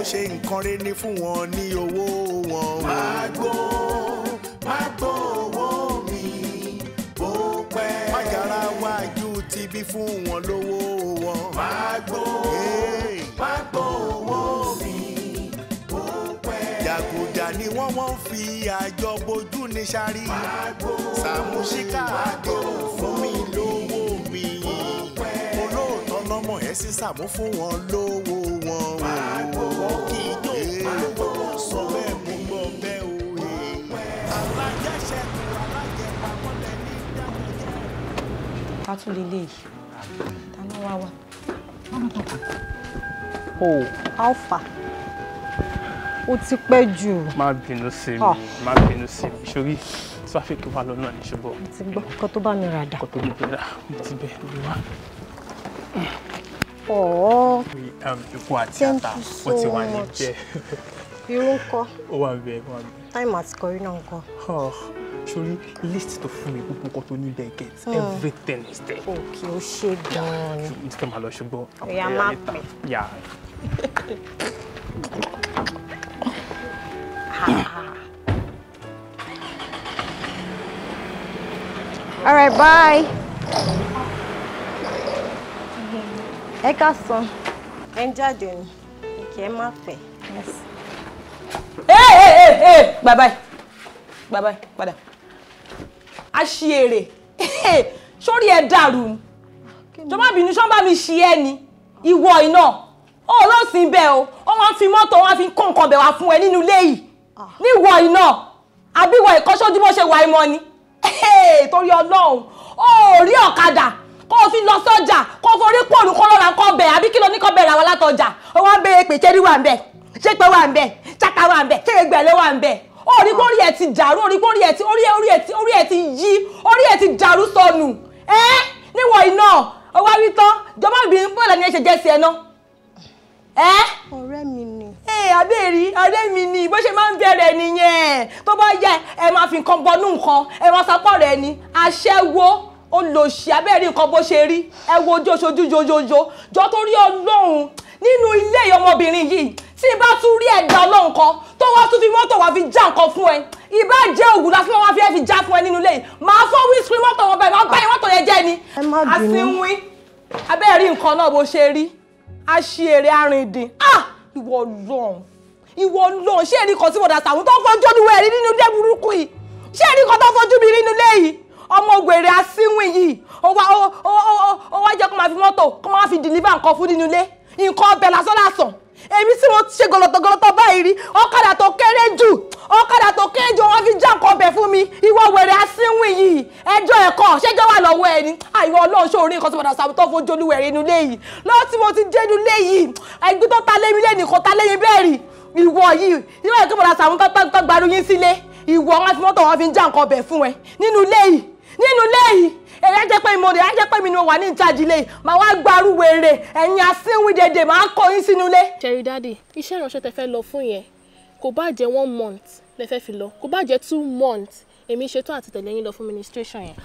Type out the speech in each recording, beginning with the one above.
Ṣe nǹkan rẹ̀ ní fún wọn ní owó wọn. Má gbó owó mi bó pẹ́. Májàra wájú ti bí fún wọn lówó wọn. Má gbó owó mi bó pẹ́. Jàgùjà ni wọ́n fi àjọ bojú ní sáré. Sàmúsíkà àdéhùn fún mi lówó mi. Olóòótọ́ lọ́mọ ẹ̀ sí Sàmú fún wọn lówó wọn. Wọ́n kì í jó olówó sọ bẹ́ẹ̀ mú gbọ́ bẹ́ẹ̀ o. Alájẹṣẹ́kù alájẹpamọ́lẹ̀ ní ìdájọ́. Ká tún lè léyìí. Ta ló wá wá? Oh. Alpha. Ó ti pẹ́ jù. Má bínú sí mi, má bínú sí mi. Sórí traffic wà lọ́nà ní ṣùgbọ́n. Mo ti gbọ́ nǹkan tó bá mi rà dà. Nǹkan tó mi rà, mo ti bẹ̀ lórí wá. Ọ̀ọ́. Epo àti ata ó ti wà níbẹ̀. Irú ńkọ́? Ó wà níbẹ̀, ó wà níbẹ̀. Táìmù àti kọrí náà ńkọ́? Sórí list tó fún mi gbogbo nǹkan tó ní bẹ́ẹ̀ get everything is there. Òkè ó ṣe gan-an ni. Mo ti fẹ́ máa lọ ṣùgbọ́n. Ìyá má pẹ́. Yeah. All right, bye. Ẹ káàsán. Ẹ ń jáde ni. Kì í má pẹ́. Yes. Hey, hey, hey, hey. Bye bye. Bye bye. Padà. Aṣièrè. Sórí ẹ dàrú ni. Jọ̀ọ́ má bínú, ṣọ́ bá mi ṣe ẹ́ ni. Ìwọ iná. Ó ló sì bẹ́ẹ̀ o. Ó wọ́n fi mọ́tò, wọ́n fi kó nǹkan bẹ̀ wá fún ẹ nínú ilé yìí. Níwọ iná. Àbí ìwọ ìkọ́ṣọ́jú bó ṣe wà ìmọ̀ ni. Torí Ọlọ́run. Ó rí ọ̀kadà. Kó o fi lọ sọ́jà, kó o forí pòlù kó lọ́ra nǹkan bẹ̀, àbí kí ló ní kó bẹ̀rẹ̀ àwọn látọjà. Ó wá ń béèrè pé ṣé rí wà ń bẹ̀, ṣé pé wà ń bẹ̀, ṣáka wà ń bẹ̀, ṣé gbẹ̀ ló wà ń bẹ̀. Ó rí pé orí ẹ̀ ti dàrú, ó rí pé orí ẹ̀ ti orí ẹ̀ ti yí, orí ẹ̀ ti dàrú sọnù. Ẹ́ níwọ̀ iná, ó wá wí tán, jọba ìbí bọ́ọ̀lù ni ẹ ṣe jẹ́ sí ẹ ná. Ẹ́ ọ̀rẹ́ mi ni. Ẹ àbẹ́ẹ̀rí ọ̀rẹ́ mi ni bó ṣe máa ń bẹ̀rẹ̀ nìyẹn. Tó bá yẹ ẹ máa fi nǹkan bọnú nǹkan, ẹ máa sapọ̀ rẹ̀ ni, aṣẹ́wó olòṣì abẹ́rẹ́ nǹkan bó ṣe rí ẹ wo ojú oṣojú jojojo jọ torí Ọlọ́run nínú ilé ọmọbìnrin yìí tí bá tún rí ẹ̀dá Ọlọ́run kan tó wá tún fi mọ́tò wá fi já nǹkan fún ẹ ìbá jẹ́ òwú lásán wá fi ẹ́ fi já fún ẹ nínú ilé yìí máa fọ́ wíṣírí mọ́tò wọn báyìí máa bá yẹn mọ́tò yẹn jẹ́ ni àsínwín abẹ́rẹ́ nǹkan náà bó ṣe rí aṣèrè arìndìn ah ìwọ Ọlọ́run ìwọ Ọlọ́run ṣé èrí kan tí mo dà sàwọn tó fojú olúwẹ̀ rí nínú ilé burúkú yìí ṣé èrí kan tó fojú mi rí nínú ilé yìí ọmọ ògbèrè asínwìn yìí ó wá jẹ́ kó máa fi mọ́tò kó máa fi deliver nǹkan fún nínú ilé nǹkan ọbẹ̀ lásán lásán èmi tí mo ṣe gọlọtọgọlọtọ báyìí rí ọ̀kadà tó kéré jù ọ̀kadà tó kéré jù wọ́n fi já nǹkan ọbẹ̀ fún mi ìwọ wèrè asínwìn yìí ẹjọ́ ẹ̀kọ́ ṣẹjọ́ wà lọ́wọ́ ẹni àìwọ Ọlọ́run ṣòro nǹkan tí mo dà sàmú tó fojú olúwẹ̀rẹ̀ inú ilé yìí lọ́wọ́ tí mo ti dé inú ilé yìí ẹgbẹ́ tó ta lé mi lé nìkan ta lé mi bẹ́ẹ̀ rí ìwọ yìí ìwọ yìí kí mo dà sàmú tó gbarú yín sílé ìwọ wọn fi mọ́tò wọn fi ń já nǹkan ọbẹ̀ fún ẹ nínú ilé yìí nínú ilé yìí èyí á jẹ́ pé mo rè á jẹ́ pé mi ni mo wà ní ìtajì ilé yìí màá wá gbarú wèrè ẹ̀yin asínwín dèdè màá kó yín sínú ilé. Ṣẹ̀rí dáàdì iṣẹ́ ìránṣẹ́ tẹ fẹ́ lọ fún yẹn kò bá jẹ́ 1 month lẹ fẹ́ fi lọ kò bá jẹ́ 2 months èmi ṣetán àti tẹ̀lé yín lọ fún ministration yẹn.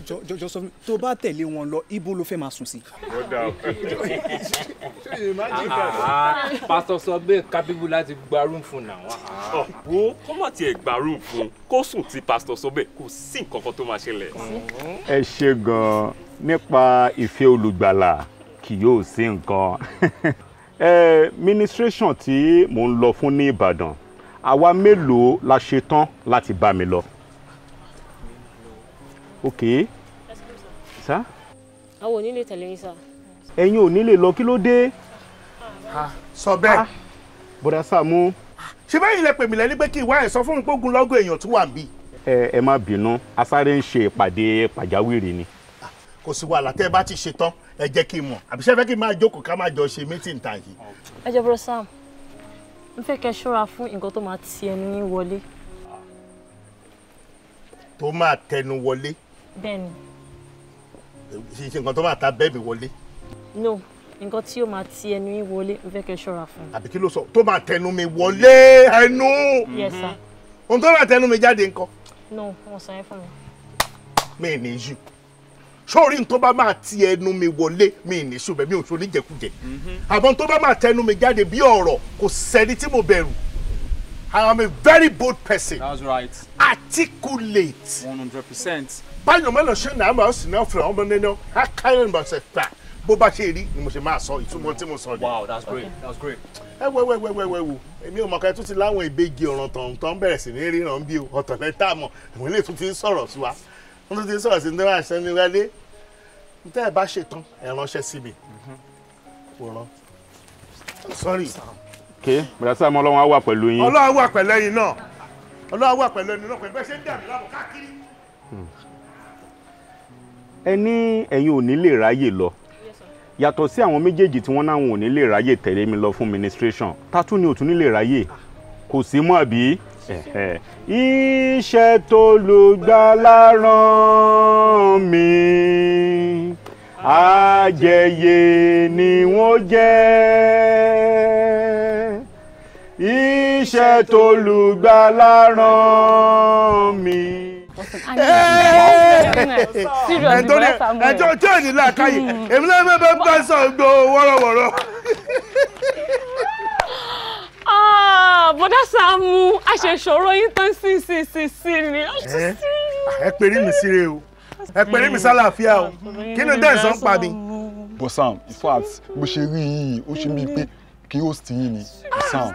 Jọ sọ fún mi tó bá tẹ̀lé wọn lọ ibo ló fẹ́ máa sùn sí. Pásítọ̀ sọ bẹ́ẹ̀ kábíbù láti gba room fún náà. Wo kó má tiẹ̀ gba room fún kó sùn tí pásítọ̀ sọ bẹ́ẹ̀ kò sí nǹkan kan tó máa ṣẹlẹ̀. Ẹ ṣe gan-an nípa ìfẹ́ olùgbàlà kì yóò sí nǹkan. Ministration tí mò ń lọ fún ní Ìbàdàn àwa mélòó la ṣe tán láti bá mi lọ. Ok. Sá. Àwọn ò ní lè tẹ̀lé yín sá. Ẹ̀yin ò ní lè lọ kí ló dé? Sọ bẹ́ẹ̀. Bọ̀dá Sàámú. Ṣé bẹ́ẹ̀ ilẹ̀ pèmí lẹ́ni pé kí ìwá ẹ̀ sọ fún mi pé ogunlọ́gọ̀ èèyàn tún wà níbí. Ẹ má bínú, asáré ń ṣe ìpàdé pàjáwìrì ni. Kò sí wàhálà tẹ́ ẹ bá ti ṣe tán ẹ jẹ́ kí n mọ̀ àbí ṣé fẹ́ kí n máa jókòó ká máa jọ ṣe mítìn tà yìí. Ẹ jẹ́ bọ́dá Sam, n fẹ́ kẹ́ ṣọ́ra fún nǹkan tó máa ti ẹnu yín wọlé. Tó máa tẹnu wọlé. Bẹ́ẹ̀ni. Ṣe nǹkan tó máa ta bẹ́ẹ̀ mi wọlé. No, nǹkan tí ó máa ti ẹnu yín wọlé n fẹ́ kẹ́ ṣọ́ra fún. Àbí kí ló sọ tó máa tẹnu mi wọlé ẹnu. Yes sir. Ohun tó máa tẹnu mi jáde ńkọ́. No, wọ́n sọ yẹn fún mi. Mi ní jù. Sórí n tó bá máa ti ẹnu mi wọlé mi ní ṣùgbọ́n mi ò ṣe oníjẹkújẹ. Àmọ́ tó bá máa tẹnu mi jáde bí ọ̀rọ̀, kò sẹ́ni tí mo bẹ̀rù. I am a very bold person. That's right. Articulate. 100%. Báyọ̀ mẹ́lọ̀ ṣe náà máa sì náà fúnra ọmọ nínú akáyọ̀ nígbà ṣe fà bó bá ṣe rí ni mo ṣe máa sọ ìtumọ̀ tí mo sọ ni. Wow, that's great. That's great. Ẹ wẹ́ wẹ́ wẹ́ wẹ́ wẹ́ wo, èmi ò mọ̀ ká ẹ tún ti láwọn ìbejì ọ̀ràn tọ̀hún bẹ̀rẹ̀ sí ní ríran bí o, ọ̀tọ̀ lẹ́tà mọ̀, ìwọ̀n ilé tún ti ń sọ̀rọ̀ sí wa, wọ́n tún ti ń sọ̀rọ̀ sí ní wàá ní wálé. Tẹ́ ẹ bá ṣe tán, ẹ ránṣẹ́ sí mi. Kò rán. Sorry. Ok, bọ̀dá Sàámú, Ọlọ́run á wà pẹ̀lú yín. Ọlọ́run wà pẹ̀lú ẹ̀yin náà. Ọlọ́run wà pẹ̀lú ẹ̀yin náà pẹ̀lú bẹ́ẹ̀ ṣe ń dà mí láàmú káàkiri. Ẹ ní ẹ̀yin ò ní lè ráyè lọ. Yàtọ̀ sí àwọn méjèèjì tí wọ́n náwọn ò ní lè ráyè tẹ̀lé mi lọ fún ministration. Tátún ni ò tún ní lè ráyè. Kò sí mọ́ àbí? Iṣẹ́ tó lùgbàlà rán mi, àjẹyè ni wọ́n jẹ́. Iṣẹ́ tó lùgbàlà rán mi. Ẹjọ́ tí ò ní làákàyè, èmi náà bẹ́ẹ̀ bá sọ gbọ́ wọ́rọ̀wọ́rọ̀. Bọ́dá Sàámú, a ṣe ṣòro yín tán sí ni. Ẹ perí mi síre o, ẹ perí mi sálàáfíà o, kí ni dẹ́sán pa mi. But Sam, in fact, bó ṣe rí yìí, ó ṣe mí pé kí ó sì yín ni Sam.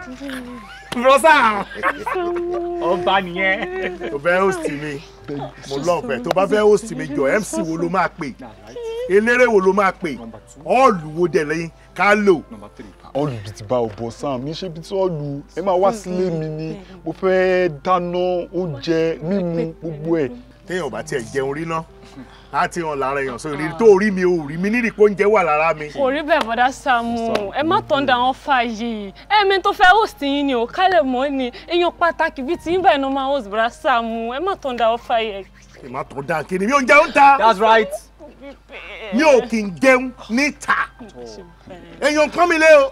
Bro Sam, ọba nìyẹn. Tó fẹ́ host mi, mo lọ́ọ̀fẹ́. Tó bá fẹ́ host mi jọ, MC wo ló máa pè? Eléré wo ló máa pè? Ọ́ọ̀lù wo dẹ̀ lẹ́yìn ká lò? Ọ̀lù bíi ti bá ò bọ̀ Sam, ní ṣe bíi tí ọ̀lù ẹ máa wá sílé mi ni, mo fẹ́ dáná oúnjẹ mímu gbogbo ẹ̀. Téèyàn ò bá tiẹ̀ jẹun rí ná, á ti hàn lára èèyàn sórí tó rí mi ò rí mi nírì pé oúnjẹ wà lára mi. Kò rí bẹ́ẹ̀ bọ́dá Sàámú, ẹ má tán da wọn fà yìí. Ẹ̀mí tó fẹ́ host yín ni ò kálẹ̀ mọ́ ni, èèyàn pàtàkì bíi ti ń báyìí náà máa host bọ́dá Sàámú, ẹ má tán da wọn fà yìí. Ẹ má tán da kí ni mi ò ń jẹun ta. That's right. Mi ò kì í jẹun níta. Èèyàn pọ́n mi lé o.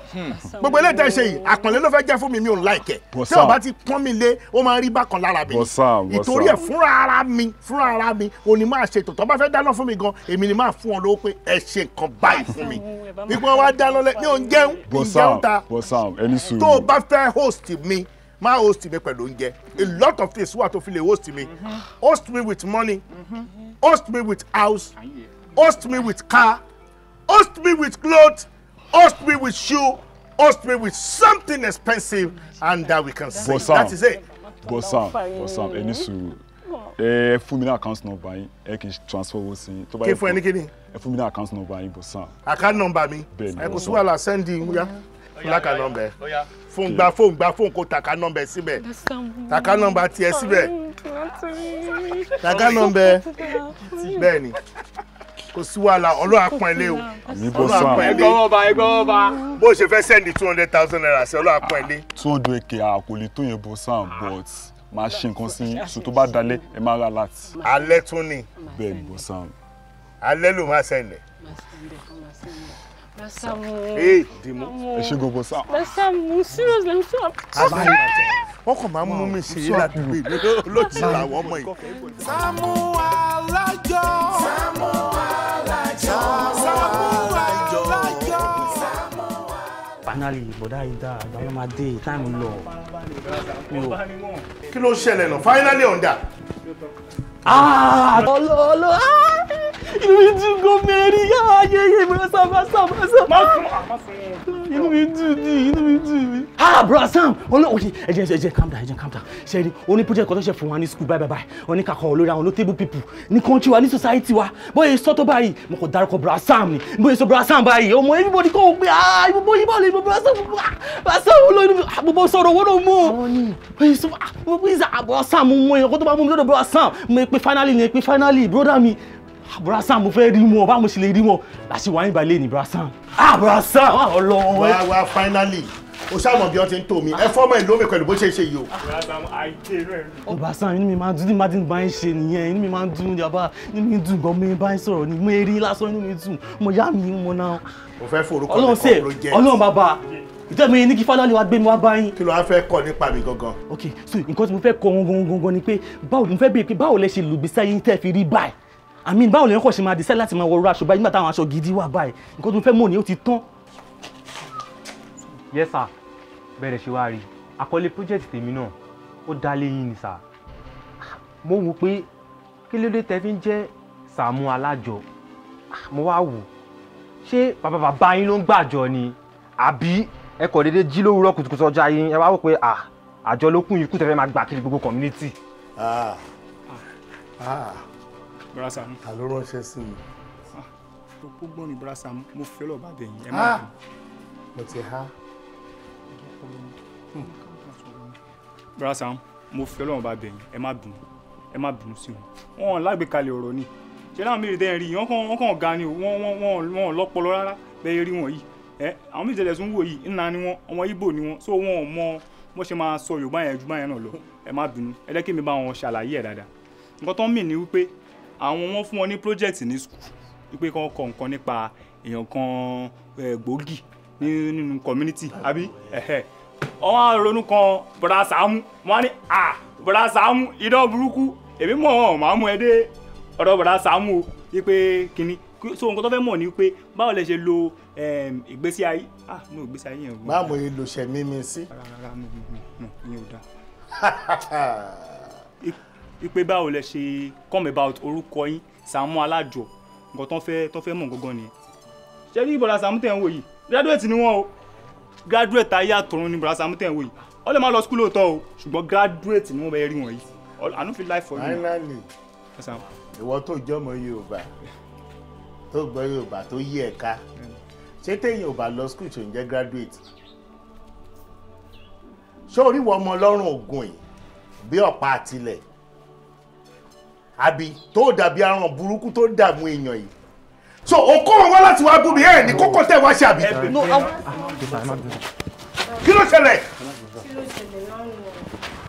Gbogbo eléyìí tẹ́ ṣe yìí, àpọ̀nlé ló fẹ́ jẹ́ fún mi, mi ò ń láìkẹ́. Tí o bá ti pọ́n mi lé, ó máa ń rí bákan lára mi. Ìtorí ẹ̀ fúnra ara mi, ò ní máa ṣètò. Tó bá fẹ́ dáná fún mi gan, èmi ni máa fún ọ lówó pé ẹ ṣe nǹkan báyìí fún mi. Wípé wọ́n wá dáná lẹ́, mi ò ń jẹun, mi ń jẹun ta. Tó o bá fẹ́ host mi, máa host mi pẹ̀lú oúnjẹ. A lot of things wà tó fi lè host mi. Host me with money, host me with house, host me with car, host me with clothes, host me with shoe, host me with something expensive, and that we can see. That is it. But Sam, ẹni sùúrù. Ẹ fún mi ní account number yín, ẹ kì í transfer owó sí yín. Kí fún ẹ ní kíni? Ẹ fún mi ní account number yín, but Sam. Account number mi? Bẹ́ẹ̀ni. Ẹ kò sí wàhálà, send in ya. Fún account number. Fún gba fóònù kó taka number síbẹ̀. Taka number tiẹ̀ síbẹ̀. Taka number. Bẹ́ẹ̀ni. Kò sí wàhálà, Ọlọ́run á pọ́n ẹ lé o. Ọlọ́run á pọ́n ẹ lé. Ẹgbọ́n ọba. Bó ṣe fẹ́ sẹ́ndì 200,000 naira sí, Ọlọ́run á pọ́n ẹ lé. 200k kò lè tó yẹn bọ̀ Sam, but máa ṣe nǹkan sí yín, so tó bá dalẹ̀ ẹ máa ra láti. Alẹ́ tún ni. Bẹ́ẹ̀ ni bọ̀ Sam. Alẹ́ ló máa sẹ́ndẹ̀. Ee, dìmú. Ẹ ṣe gan bọ̀ Sam. Sàámú, seriously, I'm so happy. Wọ́n kàn máa ń mú mi ṣe é ládùúgbò lójijì làwọn ọmọ yìí. Sàámú Alájọ. Sàámú Alájọ. Sàámú Alájọ. Finally, bọ̀dá yìí dá àgbà ló máa dé táìmù lọ. Kí ló ṣẹlẹ̀ náà? Finally on that. Ọlọ́ọ̀lọ́ inú mi dùn gan mẹ́rin yá ayẹyẹ bro Sam Sam Sam. Inú mi dùn ní inú mi dùn ní. Ah bro Sam, okay, ẹ jẹ́ calm down, ẹ jẹ́ calm down. Ṣé rí, ó ní project kan tó ṣe fún wa ní school bye bye bye. Ó ní kakọ̀ olórí àwọn notable people ní country wa ní society wa. Bóyá sọ tó báyìí, mo kò dárúkọ bro Sam ni. Bóyá sọ bro Sam báyìí, ọmọ everybody kò gbé ah ibùbó yìí báwo lè bro Sam bro Sam olórí gbogbo sọ̀rọ̀ owó ló mú. Bóyá sọ bro Sam mú ẹ̀yàn kó tó bá mú mi lọ́dọ̀ bro Sam. Mo pe finally ni pe finally brother mi. Bro Sam mo fẹ́ rí wọn, báwo mo ṣe lè rí wọn? Láti wà nígbà lé ní bro Sam. Ah bro Sam, Ọlọ́run. Wá finally, o ṣàmọ̀ bí wọ́n ti ń tò mí. Ẹ fọ́mọ ìlú mi pẹ̀lú bó ṣe ṣe yìí o. Bro Sam, inú mi máa ń dùn, ní máa dín bá ń ṣe nìyẹn, inú mi máa ń dùn yàrá, inú mi dùn gan mi bá ń sọ̀rọ̀ ni, mo rí lásán inú mi dùn, mo yá mi mo náà. O fẹ́ forúkọ mi kọ́ project. Ọlọ́run bàbá, ìjọba mi ní kí finally wá gbé mi wá báyìí. Kí ló wá fẹ́ kọ́ nípa mi gangan? Ok, so nǹkan tí mo fẹ́ kọ́ gangan gangan ni pé báwo mo fẹ́ béèrè pé báwo lẹ ṣe lùgbèsè ayé tẹ́ fi rí báyìí? I mean, báwo lèyàn kàn ṣe máa decide láti máa wọ irú aṣọ báyìí nígbà táwọn aṣọ gidi wà báyìí? Nǹkan tó fẹ́ mọ̀ ni ó ti tán. Yes sir, bẹ̀rẹ̀ ṣe wá rí àkọlé project tèmi náà ó dá léyìn ni sir. Mo wò pé kí ló dé tẹ́ fi ń jẹ́ Sàámú Alájọ. Mo wá wò ṣé bàbá bàbá yín ló ń gbàjọ ni àbí ẹ kò déédéé jí lówùúrọ̀ kùtùkùtù ọjọ́ ayé yín, ẹ wá wò pé àjọ ló kún ikú tẹ́ fẹ́ máa gbà kiri gbogbo community. Bọ́dà Sàámú. Ta ló ránṣẹ́ sí mi? Gbogbo ni Bọ́dà Sàámú, mo fẹ́ lọ́ọ́ bá bẹ̀yìn ẹ má bínú. Mo ti há. Bọ́dà Sàámú, mo fẹ́ lọ́ọ́ bá bẹ̀yìn ẹ má bínú, ẹ má bínú sí wọn. Wọn lágbèkalẹ̀ ọ̀rọ̀ ni. Ṣé láwọn méjì tẹ́ ẹ rí wọ́n kàn ga ni o, wọ́n lọ́pọlọ rárá bẹ́ẹ̀ rí wọn yìí. Ẹ àwọn méjì tẹ́lẹ̀ tún wò yìí, ńlá ni wọ́n, ọmọ Ìgbò ni wọ́n, so wọn ò mọ bó ṣe máa sọ Yorùbá yẹn ju báyẹn náà lọ. Ẹ má bínú, ẹ jẹ́ kí mi bá wọn ṣàlàyé ẹ̀ dáadáa. Nǹkan tó ń mì ní wípé àwọn wọn fún wọn ní project ní school wípé kí wọ́n kọ nǹkan nípa èèyàn kan gbòógì nínú community àbí wọ́n á ronú kan Bọ́dà Sàámú, wọ́n á ní à Bọ́dà Sàámú idán burúkú èmi mọ̀ ọ́n màá mú ẹ dé ọ̀dọ̀ Bọ́dà Sàámú o wípé kínní. So nǹkan tó fẹ́ mọ̀ ni wípé báwo lẹ ṣe lo ìgbésí ayé no ìgbésí ayé yẹn. Báwo ni lo ṣẹ̀mí mi sí. Rárá no ìyẹn ò dáa. Ipe báwo lẹ ṣe come about orúkọ yín Sàámú Alájọ, nǹkan tó fẹ́ mọ̀ gangan nìyẹn. Ṣé rí Bọ́dà Sàámú tẹ̀ ń wò yìí, graduate ni wọ́n o, graduate ayé àtọ̀run ni Bọ́dà Sàámú tẹ̀ ń wò yìí. Ó lè má lọ school lóòótọ́ o, ṣùgbọ́n graduate ni wọ́n bẹ rí wọn yìí. I no fit lie for you. Finally, ìwọ tó jọmọ Yorùbá tó gbọ́ Yorùbá tó yí ẹ̀ka, ṣé téèyàn ò bá lọ school tó ń jẹ́ graduate? Ṣé orí wọ ọmọ ọlọ́run ògùn yìí bí ọ̀pá àtilẹ̀ àbí tó dàbí aràn burúkú tó dààmú èèyàn yìí? So o kó wọn wá láti wá bú mi ẹ ní kókó tẹ wá ṣe àbí? Kí ló ṣẹlẹ̀? Kí ló ṣẹlẹ̀ lánàá?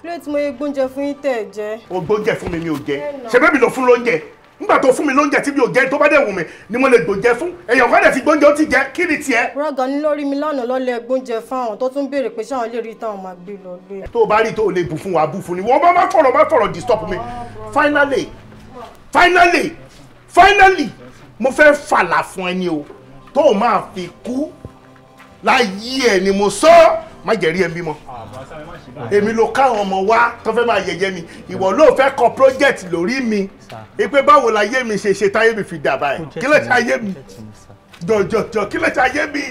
Kí ló tí mo yẹ gbóúnjẹ fún yín tẹ̀ jẹ? O gbóúnjẹ fún mi mi ò jẹ. Ṣé bẹ́ẹ̀ mi lọ fún lóúnjẹ? Nígbà tó fún mi lóúnjẹ tí mi ò jẹ tó bá dẹ̀ wù mí ni mo lè gbóúnjẹ fún. Èèyàn kan dẹ̀ ti gbóúnjẹ ó ti jẹ, kí ni tiẹ̀? Rọ́gà ní lórí mi lánàá lọ́lẹ̀ gbóúnjẹ fáwọn tó tún béèrè pé ṣáwọn lè rí táwọn máa gbé lọ lé. Tó o bá rí tó o lè bù fún wa bù fún ni. Wọ́n bá má fọ̀rọ̀ disturb mi. Finally, finally, finally, mo fẹ́ fàlà fún ẹni o. Tó o máa fi kú láyé ẹ ni mo sọ, má jẹ́ rí ẹ bímọ. Èmi ló káwọn ọmọ wa tó fẹ́ máa yẹ̀yẹ́ mi. Ìwọ ló fẹ́ kọ project lórí mi. Ipe báwo la yé mi ṣe ṣe táyé mi fi dà báyìí? Kí ló ṣe ayé mi? Jọ̀jọ̀jọ̀ kí ló ṣe ayé mi?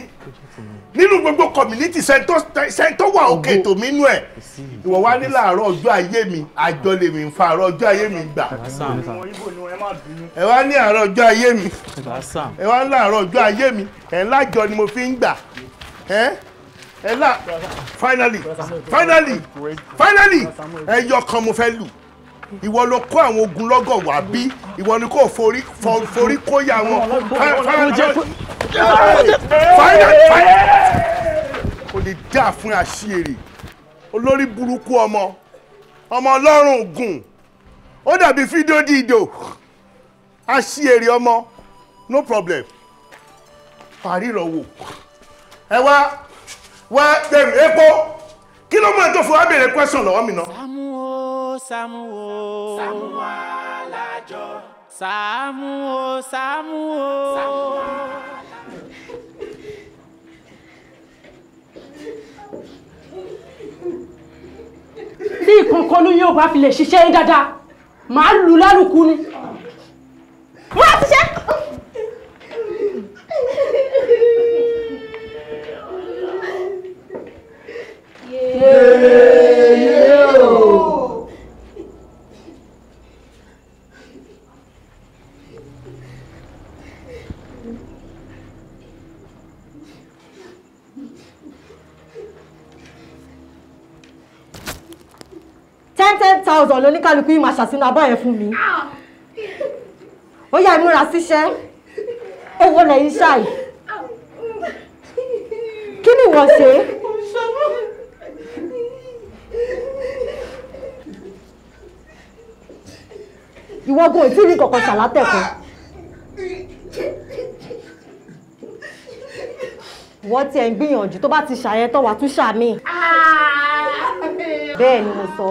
Nínú gbogbo community sẹ́ńtọ́ wà òkè tó mi nú ẹ̀. Ìwọ wá ní láàárọ̀ ọjọ́ ayé mi, àjọ lèmi ń fa àárọ̀ ọjọ́ ayé mi gbà. Ẹ wá ní àárọ̀ ọjọ́ ayé mi. Ẹ wá ní láàárọ̀ ọjọ́ ayé mi. Ẹ̀ lájọ ni mo fi ń gbà. Ẹ lá finally finally finally ẹyọ kan mo fẹ́ lù. Ìwọ ló kó àwọn ogunlọ́gọ̀ wá bí, ìwọ ni kò forí kóyà wọn. Kò lè dá fún àṣìírí olórí burúkú ọmọ ọmọ ọlọ́run gùn ó dàbí fídíò dídò àṣìírí ọmọ no problem parí ìrọ̀wò ẹ wá wá gbẹ̀rù epo kí ló mú ẹ tó fún wa béèrè question lọ́wọ́ mi náà. Sàámú o Sàámú o Sàámú Alájọ Sàámú o Sàámú o. Tí ìkọ̀ọ̀kan ló yóò bá fi lè ṣiṣẹ́ yín dáadáa màá lù lálùkù ni. Wọ́n á ti ṣe. $10,000 lóníkálukú yìí máa ṣàṣìnà abọ́ yẹn fún mi. Ó yá ìmúra síṣẹ́. Owó lẹ́yìn ṣáì. Kí ni ìwọ ṣe? Ìwọ gan ò tí ì rí kankan ṣàlátẹ̀kùn. Ìwọ tiẹ̀ ń gbìyànjú tó bá ti ṣàyẹn tó wàá tún ṣàmì. Bẹ́ẹ̀ ni mo sọ.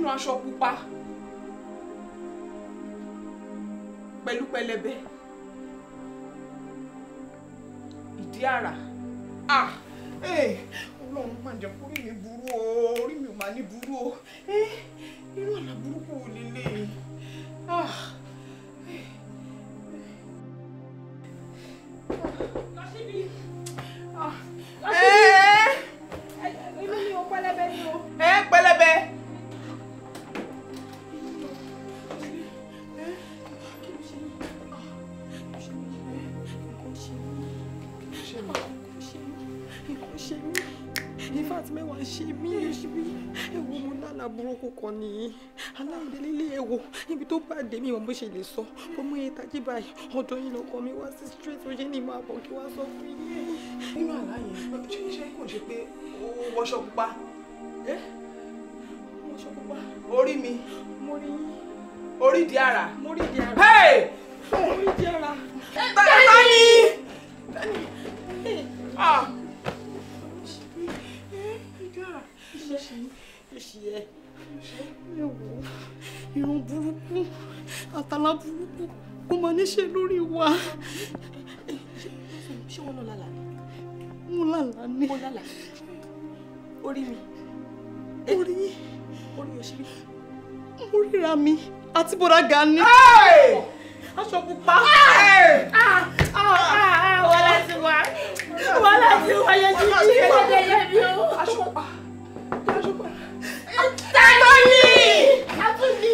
Nínú aṣọ pupa pẹ̀lú pẹlẹbẹ ìdí àrà. Ah, Ọlọ́run má jẹ́ kó rí mi burú o, orí mi ò máa ní burú o. Irú àlá burúkú wo lélẹ̀? Ah. Lọ́sibí. Inú mi ò pẹlẹbẹ ni o. Pẹlẹbẹ. In fact, mẹ́wàá ṣe mí ewu mo lálà burúkú kan nìyí aláìdélélé ewo níbi tó bá dé mi wọn bó ṣe lè sọ ọmọ yẹn tají báyìí ọ̀dọ̀ yìí lọkọ mi wá sí straight ó ṣe ní máa bọ̀ kí wá sọ fún yín. Nínú àlá yẹn ṣé kò ṣe pé ó wọṣọ pupa? Wọṣọ pupa. Orí mi. Mo rí yín. Orí di ara. Mo rí di ara. Hey! Mo rí di ara. Tani! Tani! Ah! Irun burúkú àtàlà burúkú kò máa níṣe lórí wa. Ṣé wọn náà lálàá ni? Mo lálàá ni. Mo lálàá. Orí mi. Orí. Orí òṣèré. Mo ríra mi àti bọ́dà Gani. Aṣọ pupa. Wàhálà ti wá. Wàhálà ti wá yẹn ti jí ẹ̀jẹ̀ yẹn mi o. Aṣọ pupa. Aṣọ pupa. Tani! Àtúndì.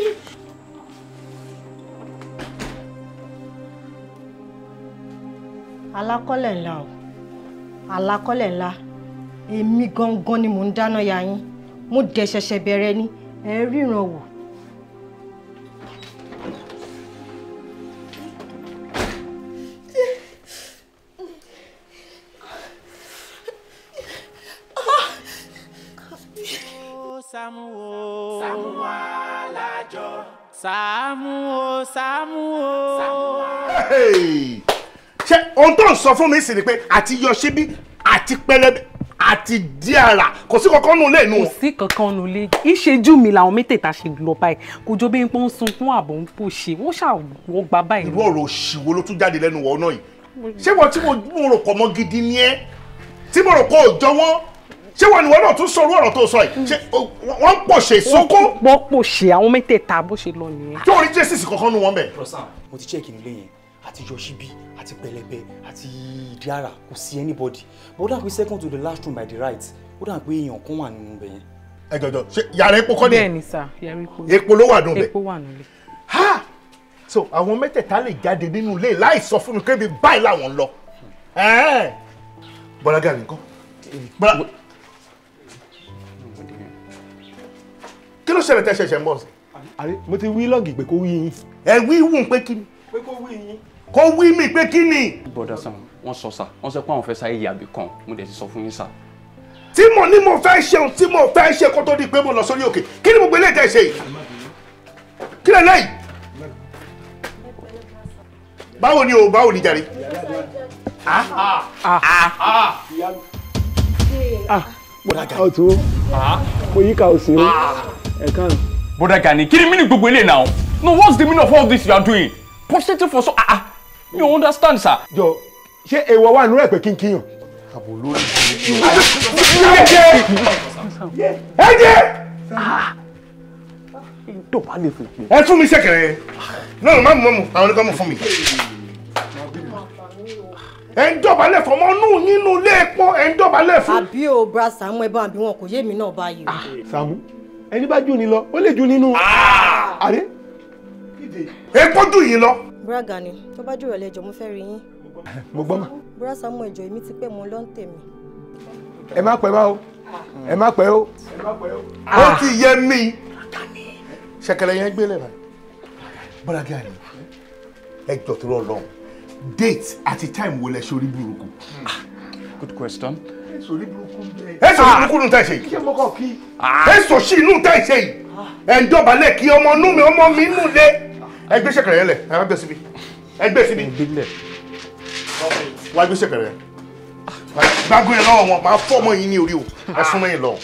Alákọ́lẹ̀ ńlá o, alákọ́lẹ̀ ńlá, èmi gangan ni mò ń dáná ya yín, mo dẹ̀ ṣẹ̀ṣẹ̀ bẹ̀rẹ̀ ni, ẹ ríran wò. Sàámú o. Sàámú Alájọ. Sàámú o, Sàámú o. Ṣé ohun tó ń sọ fún mi sì ni pé àti yọ síbí àti pẹlẹbẹ àti dí ara kò sí kankan nù lé inú. Kò sí kankan nù lé, ìṣejú mi làwọn mẹ́tẹ̀ẹ̀ta ṣe lọ báyìí, kò jọ bí n pọ́n sunkún àbọ̀ ń pò ṣe, wọ́n ṣàwọ́ gba báyìí. Irú ọ̀rọ̀ òṣìwò ló tún jáde lẹ́nu wọ̀ náà yìí? Ṣé wọ́n tí mo rò pọ̀ mọ́ gidi ni ẹ́, tí mo rò pọ̀ òjọ wọ́n, ṣé wọn ni wọn náà tún sọ orú ọ̀rọ̀ tó sọ yìí? Ṣé wọ́n ń pòṣè sunkún? Wọ́n pòṣè àwọn mẹ́tẹ̀ẹ̀ta bó ṣe lọ nìyẹn. Tí orí jésìsì kankan nù wọn bẹ̀. Rosan, mo ti check nílé yẹn, àti yọṣíbí àti pẹlẹbẹ àti ìdí ara, kò sí anybody, but ó dà pé second to the last room by the right, ó dà pé èèyàn kan wà nínú ibẹ̀ yẹn. Ẹ jọjọ, ṣé yàrá epo kọ́ ni? Bẹ́ẹ̀ ni sà, yàrá epo. Epo ló wà nù bẹ̀. Epo wà nílé. Ha! So àwọn mẹ́tẹ̀ẹ̀ta lè jáde nínú ilé láì sọ fún mi pé ibi báyìí làwọn ń lọ. Bọ́lá Gani ńkọ́? Bọ́lá kí ló ṣẹlẹ̀ tẹ́ ṣẹ̀ṣẹ̀ ń bọ̀ sí? Mo ti wí lọ́ọ̀gì pé kó wí yín. Ẹ wí wù pé kí ni? Pé kó wí yín. Kó wí mi pé kí ni? Bọ́dà Sam, wọ́n sọ sà, wọ́n sọ pé àwọn fẹ́ sáyé yàbí kan, mo dẹ̀ ti sọ fún yín sà. Tí mo ní mo fẹ́ ṣe ohun tí mo fẹ́ ṣe kó tó di pé mo lọ sórí òkè, kí ni gbogbo eléyìí tẹ́ ṣe yìí? Kí lè léyìí? Báwo ni o, báwo ni jàre? Ọ̀tún mo yíká òsì o, ẹ káàrún. Bọ́dà Gani, kí ni mí ní gbogbo eléyìí náà? No, what's the meaning of all this you are doing? Prostrating for so you understand, sir? Jọ, ṣé èèwọ̀ wà nínú ẹ̀ pé kí n kíyàn? Àbò lórí ìdílé. Ẹ jẹ́! Dọ̀bálẹ̀ fún mi. Ẹ fún mi ṣẹ̀kẹ̀rẹ̀. Náà má mú mú, àwọn oníkan mú fún mi. Ẹ ń dọ̀bálẹ̀ fún ọmọ inú nínú ilé epo, ẹ ń dọ̀bálẹ̀ fún. Àbí o, bra Sàámú, ẹ bá àbí wọn kò yé mi náà báyìí. Sàámú, ẹni bá jù ní lọ, ó lè jù nínú. Àdé. Epo dùn yín lọ. Bra Gani, tó bá jùrọ̀ lẹ́jọ́ mo fẹ́ rí yín. Mo gbọ́ mà. Bra Sàámú, ẹjọ́ èmi ti pẹ́ mo lọ ń tèmi. Ẹ má pẹ́ bá o, ẹ má pẹ́ o. Ó ti yé mi. Ṣẹ̀kẹ̀rẹ̀ yẹn gbélé rẹ̀. Bọ́lá Gani, ẹ jọ̀ọ́ tó lọ lọ́hùn. Date àti time wo lẹ ṣe orí burúkú? Good question. Ẹ sọ orí burúkú bẹ́ẹ̀. Ẹ sọ orí burúkú nù tá ẹ ṣe yìí. Ṣé mo kàn kí? Ẹ sọ sí inú tá ẹ ṣe yìí. Ẹ ń dọ̀bálẹ̀ kí ọmọ inú mi, ọmọ mi inú lé. Ẹ gbé ṣẹ̀kẹ̀rẹ̀ yẹn lẹ̀, ẹ gbé síbi. Ẹ gbé síbi. Wá gbé ṣẹ̀kẹ̀rẹ̀ yẹn. Gbágún yẹn lọ́wọ́ wọn, máa fọ́ ọmọ yìí ní orí o. Ẹ súnmọ́ yẹn lọ́wọ́.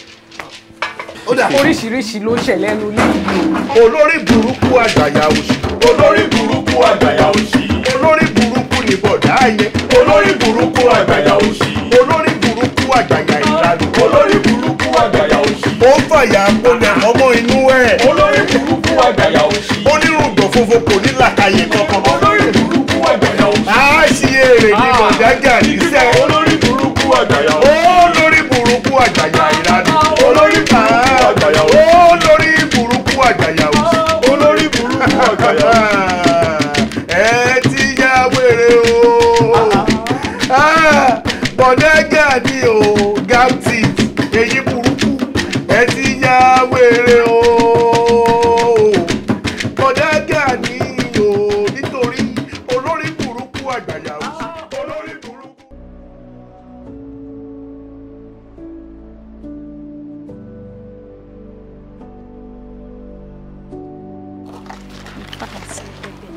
Oríṣiríṣi ló ṣẹlẹ̀ nínú ilé yìí. Olórí burúkú àgbàyà òṣì. Olórí burúkú àgbàyà òṣì. Olórí burúkú ni bọ̀dá yẹn. Olórí burúkú àgbàyà òṣì. Olórí burúkú àgbàyà ìlànà. Olórí burúkú àgbàyà òṣì. Ó ń fàyà kólẹ̀ ọmọ inú ẹ̀. Olórí burúkú àgbàyà òṣì. Onírùngbọ̀n funfun kò ní làkàyè kankan. Olórí burúkú àgbàyà òṣì. A ṣe èrè ní bọ̀dá gàdísẹ́. Olórí burúkú àgbàyà òṣì. Olórí burúkú àgbàyà ìlànà. Olórí burúkú àgbàyà òṣì. Olórí burúkú àgbàyà òṣì. Olórí burúkú àgbàyà òṣì. Ẹ ti ya wèrè o. Bọ̀dá gàdí o, gàmtì, èyí burúkú, ẹ ti ya wèrè o. Bọ̀dá gàdí o, nítorí olórí burúkú àgbàyà òṣì. Olórí burúkú.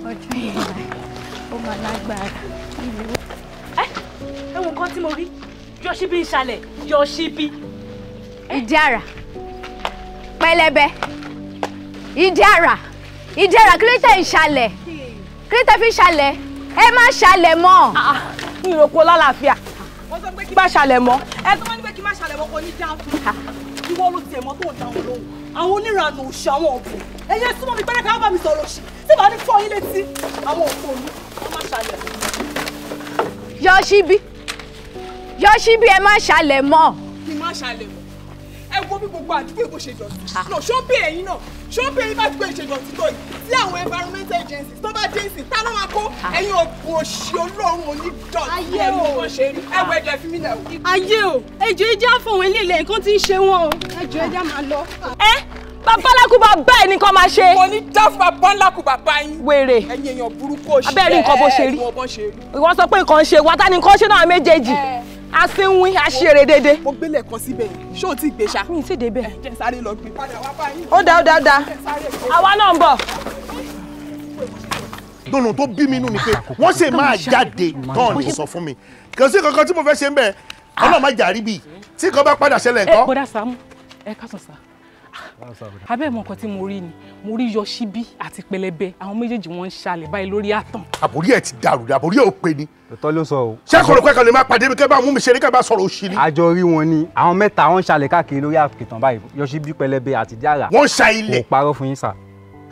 Ọjọ́ ìlà ó máa lágbára. Ẹ wo nǹkan tí mo rí, Yọ̀ṣíbí ń ṣalẹ̀, Yọ̀ṣíbí. Ìdí àrà pẹlẹbẹ, ìdí àrà, ìdí àrà, kí ló tẹ̀ ń ṣalẹ̀? Kí ló tẹ̀ fi ṣalẹ̀? Ẹ má ṣalẹ̀ mọ́. Mi ò rò pé o lálàáfíà. Wọ́n sọ pé kí má ṣalẹ̀ mọ́. Ẹ tó bá ní pé kí má ṣalẹ̀ mọ́ kò ní dá fún mi. Ìwọ ló tiẹ̀ mọ́ tó ń dá wọn lóhùn. Àwọn oníranù òṣì, àwọn ọ̀bùn. Ẹyẹ súnmọ́ mi pẹ́rẹ́ ká bá mi sọ̀rọ̀ òṣì. Tí màá ní fọ́ yín létí, àwọn òpònú, wọ́n má ṣalẹ̀ mọ́. Yọ̀ṣíbí, Yọ̀ṣíbí, ẹ má ṣalẹ̀ mọ́. Kí má ṣalẹ̀ mọ́. Ẹ wo bí gbogbo àdúgbò èkó ṣe dọ̀tí. No, ṣó bí ẹ̀yin náà, ṣó bí ẹ̀yin bá gbé ṣe dọ̀tí tó yìí. Tí àwọn environmental agencies tó bá dé sí, tá ló máa kó ẹ̀yin ògùn òṣì olóorun onídọ̀tí ẹ̀rù bó ṣe rí. Ẹ wọ ẹ̀jẹ̀ fi mí lẹ̀ o. Ayé o, ejò ẹja fọ̀hún ilé ilẹ̀ nǹkan tí ń ṣe wọn o. Ejò ẹja máa lọ. Ẹ babaláku bá bá ẹ nìkan máa ṣe. Mo ní dá fún babaláku bàbá yín. Wèrè. Ẹ̀yin èèyàn burúkú òṣì. Abẹ́rẹ́ nǹkan bó ṣe rí. Ìwọ sọ pé nǹkan ń ṣe wá, tá ni nǹkan ṣe náà méjèèjì. Asínwín aṣèrè dédé. Mo gbélé kan síbẹ̀ yìí, ṣé o ti gbé ṣá? Mi ì tí débẹ̀. Ẹ jẹ́ sáré lọ gbé padà wá bá yín. Ó dáa, ó dáa, ó dáa. Àwa náà ń bọ̀. Dùnú tó bí mi inú ni pé wọ́n ṣe máa jáde tán ní sọ fún mi. Kò sí kankan tí mo fẹ́ ṣe ń bẹ̀, Ọlọ́run má jà rí bí. Tí nǹkan bá padà ṣẹlẹ̀ ńkọ́. Ẹ bọ́dá Sàámú, ẹ káàsán sá. Abẹ́ mọ nǹkan tí mo rí ni, mo rí Yọ̀ṣíbí àti Pẹlẹbẹ, àwọn méjèèjì wọ́n ń ṣalẹ̀ báyìí lórí àtàn. Àbórí ẹ̀ ti dàrú, àbórí ẹ̀ ò pé ni. Òótọ́ ló sọ o. Ṣé kò rò pé kan lè máa pàdé mi kẹ́ bá mú mi ṣeré kẹ́ bá sọ̀rọ̀ òṣì ni? Àjọ rí wọn ni, àwọn mẹ́ta wọ́n ń ṣalẹ̀ káàkiri lórí àkìtàn báyìí, Yọ̀ṣíbí, Pẹlẹbẹ àti Díàrà. Wọ́n ń ṣa ilẹ̀. Kò parọ́ fún yín sà.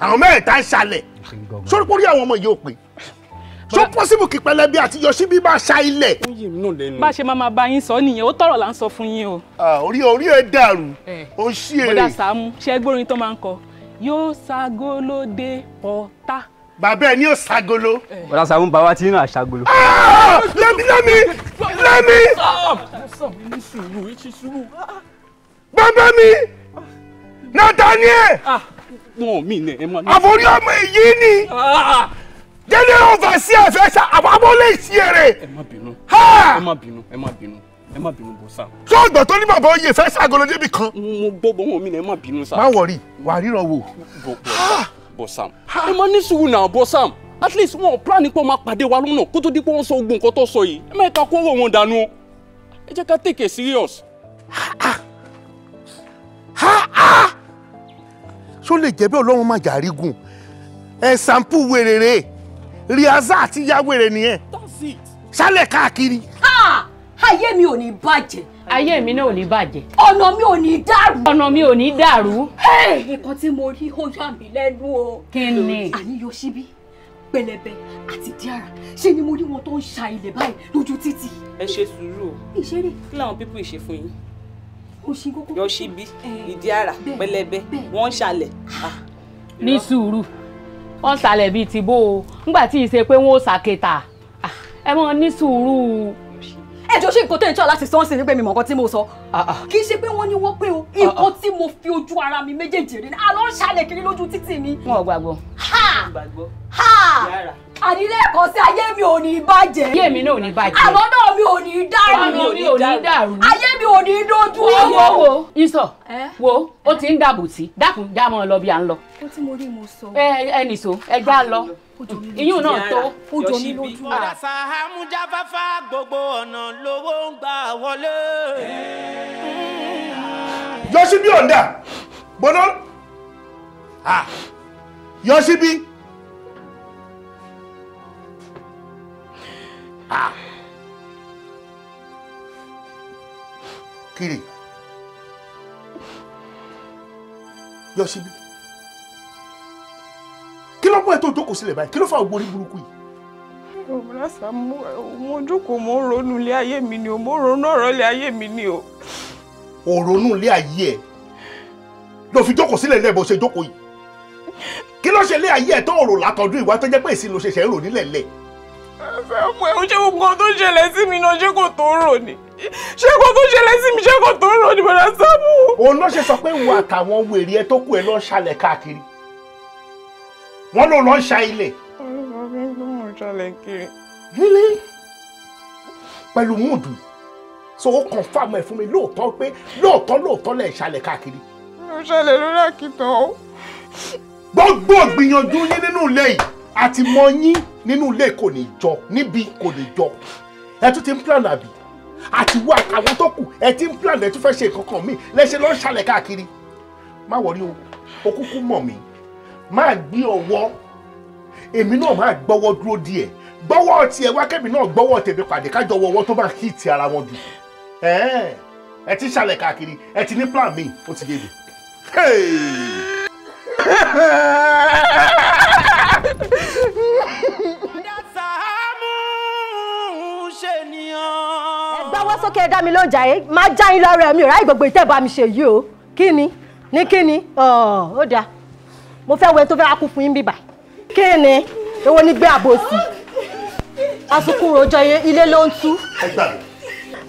Àwọn mẹ́ta ń ṣalẹ̀. Sórí pórí àwọn ọmọ yìí ò pé. Ṣó pọ́sibù kí Pẹlẹbẹ àti Yọ̀ṣíbí bá ṣa ilẹ̀? Bá ṣe máa bá yín sọ nìyẹn, ó tọrọ là ń sọ fún yín o. Orí orí ẹ dàrú, ó ṣí èrè. Bọ́dà Sàámú, ṣe gbórin tó máa ń kọ, yóò ṣagolo dé pọ́tà. Bàbá ẹ ní yóò ṣagolo. Bọ́dà Sàámú, bàbá tí náà ṣagolo. Lẹ́mi lẹ́mi lẹ́mi. Bàbá mi, Nathaniel. Àforí ọmọ èyí ni. General overseer fẹ́ ṣá àbábọ́ lè ṣí èrè. Ẹ má bínú. Ẹ má bínú, ẹ má bínú, ẹ má bínú bó sá. Ṣé ọgbọ̀n tó ní bàbá oyè fẹ́ ṣàgolo débi kan? Mo gbọ́ bọ́ wọn mi náà, ẹ má bínú sá. Má wọrí, wà á ríran wò. Bọ̀ Sam, ẹ má ní sùúrù náà bọ̀ Sam. At least wọn plan pé wọ́n máa pàdé wa lọ́nà kó tó di pé wọ́n sọ ogun nǹkan tó sọ yìí. Ẹ má ká kó ọ̀rọ̀ wọn dànù o. Ẹ jẹ́ ká take it serious. Ṣó lè jẹ́ bí Ọlọ́run má jà rígun? Ẹ sàmpù wèrèrè. Riaza àti yawere nìyẹn. Sálẹ̀ káàkiri. Ayé mi ò ní bàjẹ́. Ayé mi náà ò ní bàjẹ́. Ọ̀nà mi ò ní dàrú. Ọ̀nà mi ò ní dàrú. Nǹkan tí mo rí ó yà mí lẹ́nu o. Kí ni? Àní Yọ̀ṣíbí, Pẹlẹbẹ àti Díàrà, ṣé ni mo rí wọn tó ń ṣa ilẹ̀ báyìí lójú títì. Ẹ ṣe sùúrù o. Ìṣeré. Kí làwọn pípọ̀ ìṣe fún yín? Òṣì kókó. Yọ̀ṣíbí, Ìdíàrà, Pẹlẹbẹ, wọ́n ń ṣalẹ̀. Ní sùúrù, wọ́n ṣalẹ̀ bíi ti bó o, nígbà tí ìṣe pé wọ́n ò ṣàkẹtà. Ẹ mọ ní sùúrù. Ẹ jọ̀ọ́, ṣé nǹkan tó ń tọ́ láti sọ́ọ̀sì ni pé mi mọ̀ nǹkan tí mo sọ? Kì í ṣe pé wọ́n ní wọ́n pé o, nǹkan tí mo fi ojú ara mi méjèèjì rí ni, àlọ́ ń ṣalẹ̀ kiri lójú títì mi. Wọn ò gbàgbọ́. Àní lẹ́ẹ̀kan sí, ayé mi ò ní bàjẹ́. Ayé mi náà ò ní bàjẹ́. Àlọ́ náà mi ò ní dàrú. Ọ̀nà mi ò ní dàrú. Ayé mi ò ní dojú. Wo wo wo Ìsọ̀, wo ó ti ń dàbò tí, dákun já mọ́ ọ lọ bí à ń lọ. Ó tí mo rí mo sọ. Ẹ ẹ nìṣó, ẹ já lọ. Iyún náà tó. Ó jọ mí lójú. Bọ́dà Sàámú jáfáfá, gbogbo ọ̀nà lówó ń gbà wọlé. Yọ̀ṣíbí ọ̀ndà. Gbọ́dọ̀ yọ síbí. Kiri yọ síbí. Kí ló mú ẹ tó jókòó sílẹ̀ báyìí? Kí ló fà ògbórí burúkú yìí? Bọ́dà Sàámú, mo jókòó, mo ń ronú ilé ayé mi ni o, mo ń ronú ọ̀rọ̀ ilé ayé mi ni o. Ò ronú ilé ayé ẹ ló fi jókòó sílẹ̀ lẹ́ẹ̀ bó ṣe jókòó yìí. Kí ló ṣe ilé ayé ẹ tó rò látọdún ìwà tó jẹ́ pé ìsìn ló ṣẹ̀ṣẹ̀ ń rò nílẹ̀ lẹ̀? Sàámú, ẹ̀ ń ṣe gbogbo nǹkan tó ń ṣẹlẹ̀ sí mi náà, ṣé kò tó rò ni? Ṣé kò tó ṣẹlẹ̀ sí mi, ṣé kò tó rò ni, Bọ́dà Sàámú? Òun ló ṣe sọ pé ìwọ àtàwọn wèrè ẹ tó kù ẹ lọ ṣalẹ̀ káàkiri. Wọ́n ló lọ ń ṣa ilẹ̀. Really? Pẹ̀lú múùdù. So ó confirm ẹ̀ fún mi lóòótọ́ pé lóòótọ́ lẹ̀ ṣalẹ̀ káàkiri. Mo ṣẹlẹ̀ lórí àkìtàn o. Gbogbo gbìyànjú yín nínú ilé yìí àti mọ yín nínú ilé kò ní jọ, níbi kò ní jọ. Ẹ tún ti ń plan àbí? Àti wá àtàwọn tó kù ẹ ti ń plan, ẹ tún fẹ́ ṣe nǹkan kan míì lẹ́sẹ̀ lọ́ ṣalẹ̀ káàkiri. Má wọrí o, o kúkú mọ̀ mí. Má gbé ọwọ́, èmi náà máa gbọ́wọ́ dúró díẹ̀. Gbọ́wọ́ tiẹ̀ wá kẹ́mi náà gbọ́wọ́ tèmi pàdé kájọ wọ́wọ́ tó bá hit ara wọn jù. Ẹ ti ṣàlẹ̀ káàkiri, ẹ ti ní plan mi, ó ti yé mi. Ẹ gbáwọ́ sókè, ẹ dá mi lóúnjẹ yìí, máa já yín lọ́rọ̀ mi ò ráyè gbogbo ìtẹ́ bá mi ṣe yìí o. Kí ni? Ní kí ni? Ó dáa. Mo fẹ́ wẹ tó fẹ́ wá kú fún yín bíbà. Kí ni? Èwo ni gbé àbòsí? Asukun rojọ́ ilé ló ń tú. Ẹ gbà mí.